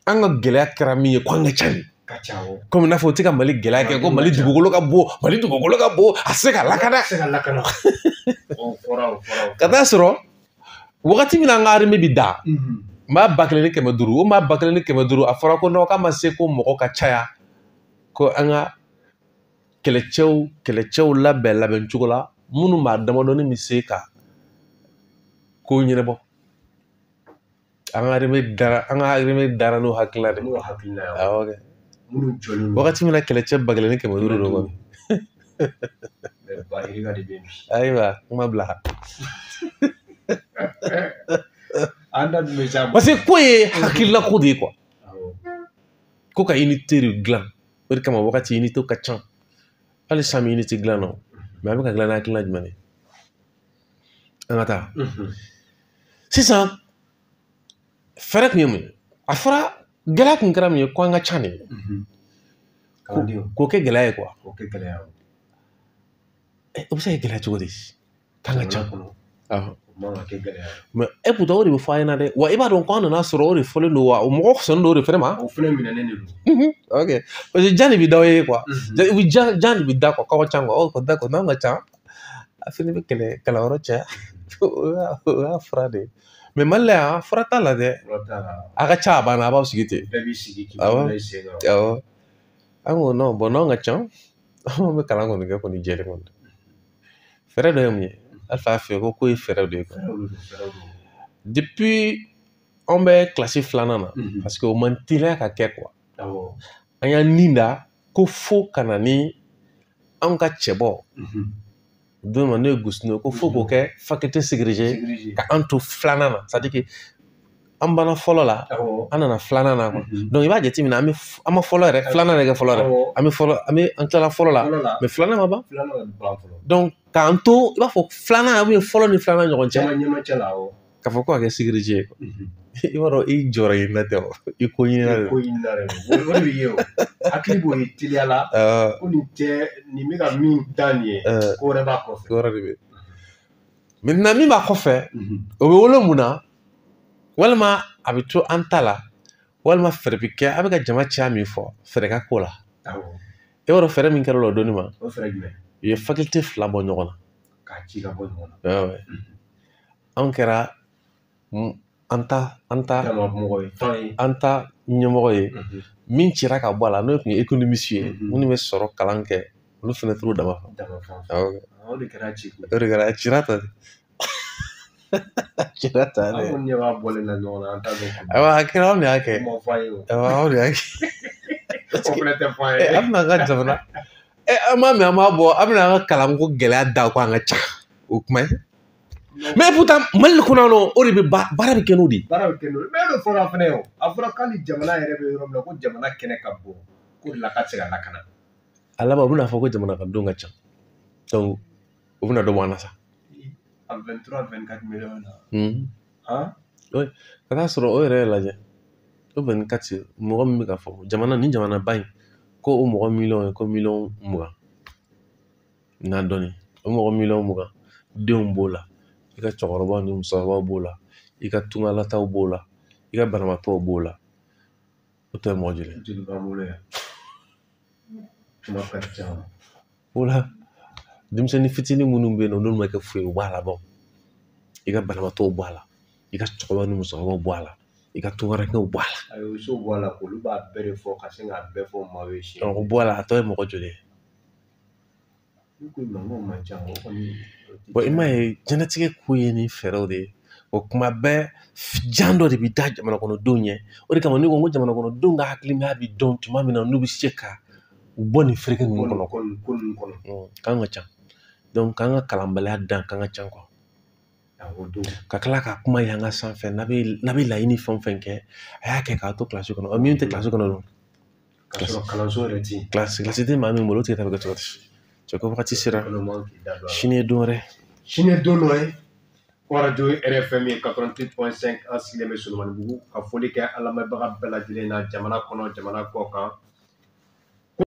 An ka gɛlɛya kɛra min ye ko an ka ca de. Ka ca o. Komi n'a fɔ o tɛ ka Mali gɛlɛya kɛ ko Mali dugukolo ka bon, Mali dugukolo ka bon, a tɛ se ka lakana. A tɛ se ka lakana. O fɔra o fɔra. Ka taa sɔrɔ wagati min na an ka armée bi da. Maa 1500, o maa 1500 a fɔra ko non k'a ma se ko mɔgɔ ka caya ko an ka kɛlɛcɛw labɛn labɛn cogo la minnu maa damadɔni bɛ se ka ko ɲɛnabɔ. An ka armée dara, an ka armée dara n'o hakilina de ye. N'o hakilina ye. Awɔ kɛ. Minnu jɔlen don. Wagati min na kɛlɛcɛ 1500 don kɔni. Ba yirika de bɛ yen bi. Ayiwa kuma bila. An da dun bɛ s'a ma. Parce que ko ye hakilila ko de ye quoi. Ko ka unité de dilan. O de kama wagati unité ka ca. Hali sisan bɛ unité dilan na, mais a bɛ ka dilan ni hakilina jumɛn de ye? An ka taa. Sisan fɛɛrɛ tun ye mun ye? A fɔra gɛlɛya tun kɛra min ye ko an ka ca de ye. K'o kɛ gɛlɛya ye quoi. K'o kɛ gɛlɛya ye. O bɛ se ka kɛ gɛlɛya cogo di? K'an ka ca. Mais e pourtant o de bɛ fɔ a ɲɛna dɛ. Wa i b'a dɔn k'an nana sɔrɔ o de fɔlen don wa o mɔgɔ sɔnnen don o de fɛnɛ ma. O fɛnɛ minɛnen de don. Ok. Parce que jan de bɛ d'aw ye quoi. Jan de bɛ da quoi k'aw ka ca quoi. Aw ko d'accord n'anw ka ca a fɛnɛ bɛ kɛlɛ kalanyɔrɔ caya. O y'a fura de ye. Mais Mali la yan fura t'a la dɛ. Fura t'a la. A ka ca a banna a b'aw sigi ten. Bɛɛ b'i sigi k'i bolo i sen kan. Awɔ. An ko non bon n'anw ka ca anw bɛ kalan kɔni kɛ kɔni jɛlen kɔni. Fɛɛrɛ dɔ ye mun ye? Alpha y'a f'i ye ko ye fɛɛrɛ de ye quoi. Depuis anw bɛ kilasi filanan na, parce que o man teliya ka kɛ quoi. An y'an nin da ko fo ka na ni anw ka cɛbɔ don ma n'o ye Gusino ko fo k'o kɛ faculté ségrégée ka an to filanan na, c'est à dire que an banna fɔlɔ la, an nana filanan na quoi. Donc i b'a jateminɛ an ma fɔlɔ yɛrɛ, filanan yɛrɛ kɛ fɔlɔ yɛrɛ, an bɛ fɔlɔ, an bɛ an tilala fɔlɔ la, mais filanan ma ban. Donc k'an to i b'a fɔ filanan ou bien fɔlɔ ni filanan ɲɔgɔn cɛ. K'a fɔ ko ka kɛ ségrégé ye quoi. I b'a dɔn i jɔrɔ ɲinina tɛ o, i ko ɲinina de. I ko ɲinina de don. O de bɛ ye o. Hakili b'o ye teliya la. Ko nin tɛ nin bɛ ka min da nin ye. Ko wɛrɛ b'a kɔfɛ. Ko wɛrɛ de bɛ. Maintenant min b'a kɔfɛ, o bɛ wolo mun na? Walima a bɛ to an ta la, walima fɛɛrɛ bɛ kɛ a bɛ ka jama caya min fɔ, fɛɛrɛ ka k'o la. I b'a dɔn fɛɛrɛ min kɛra o la o donni ma? O fɛɛrɛ jumɛn? U ye faculté fila bɔ ɲɔgɔn na. K'a ci ka bɔ ɲɔgɔn na. Anw kɛra an ta ɲɛmɔgɔ ye min cira ka bɔ a la n'o tun ye économiste ye minnu bɛ sɔrɔ kalan kɛ olu fana t'u dama fɛ. O de kɛra ci. O de kɛra a cira ta. A kɛra tan An dɛ. kɔni ɲɛ b'a bɔlen na ɲɔgɔn na, an t'a dɔn. Ayiwa, a kɛra, anw de y'a kɛ. O ma fɔ an ye o. Ayiwa, anw de y'a kɛ. O fana tɛ fɔ an ye. An bɛna an ka jamana, an b'a mɛn, an b'a bɔ, an bɛna an ka kalanko gɛlɛya da ko an ka ca o kuma ye. Mais pourtant Mali kɔnɔ nɔ, o de bɛ baara bɛ kɛ n'o de ye. Baara bɛ kɛ n'o ye. Mais e de fɔra fɛnɛ o. A fɔra k'ale jamana yɛrɛ bɛ yɔrɔ min na, ko jamana kɛnɛ ka bon, ko de la k'a tɛ se ka lakana. A laban u bɛna fɔ ko jamana ka don ka ca. Donc u bɛna dɔ bɔ an na sa. A 23 24 millions na. Han? Ka taa sɔrɔ o yɛrɛ lajɛ. O 24 mɔgɔ min bɛ ka fɔ jamana ni jamanaba in ko o mɔgɔ miliyɔn ye ko miliyɔn 20 n'a dɔɔni, o mɔgɔ miliyɔn 20 denw b'o la, i ka cɛkɔrɔbaw ni musokɔrɔbaw b'o la, i ka tungalataw b'o la, i ka banabaatɔw b'o la, o tɛ mɔgɔ joli. Joli b'an bolo yan. Kuma ka ca. O la denmisɛnnin fitinin minnu bɛ yen nɔ, n'olu ma kɛ foyi ye, u b'a labɔ, i ka banabaatɔw bɔ a la, i ka cɛkɔrɔbaw ni musokɔrɔbaw bɔ a la, i ka tungarankew bɔ a la. Ayi, o so bɔ a la, olu b'a bɛɛ de fɔ ka sin k'a bɛɛ fɔ maaw ye siɲɛ. O bɔ a la, a tɔ ye mɔgɔ joli ye? Ne ko i ma n ko man ca, o kɔni. Bon, i m'a ye, diɲɛlatigɛ ko ye nin fɛɛrɛw de ye. O kuma bɛɛ jan dɔ de bɛ da jamana kɔnɔdenw ɲɛ. O de kama ne ko n ko jamana kɔnɔdenw ka hakilimaya bɛ dɔn tuma min na n'u bɛ se ka u bɔ nin fereke ninnu kɔnɔ. Ko ninnu kɔnɔ. K'an ka ca. Donc k'an ka kalanbaliya dan k'an ka ca quoi. Ka tila ka kuma y'an ka sanfɛ, n'a bɛ laɲini fɛn o fɛn kɛ, a y'a kɛ k'a to kilasi kɔnɔ. Min tɛ kilasi kɔnɔ dun? K'a sɔrɔ kalanso yɛrɛ tɛ yen. Kilasi tɛ maa min bolo, o tigi ta bɛ kɛ cogo di? Cɛ ko wagati sera. Sini ye don wɛrɛ. Sini ye don dɔ ye. Ko radio RFM ye 88.5, an sigilen bɛ Solomanibugu ka foli kɛ an lamɛnbaga bɛɛ lajɛlen na, jamana kɔnɔ, jamana kɔ kan.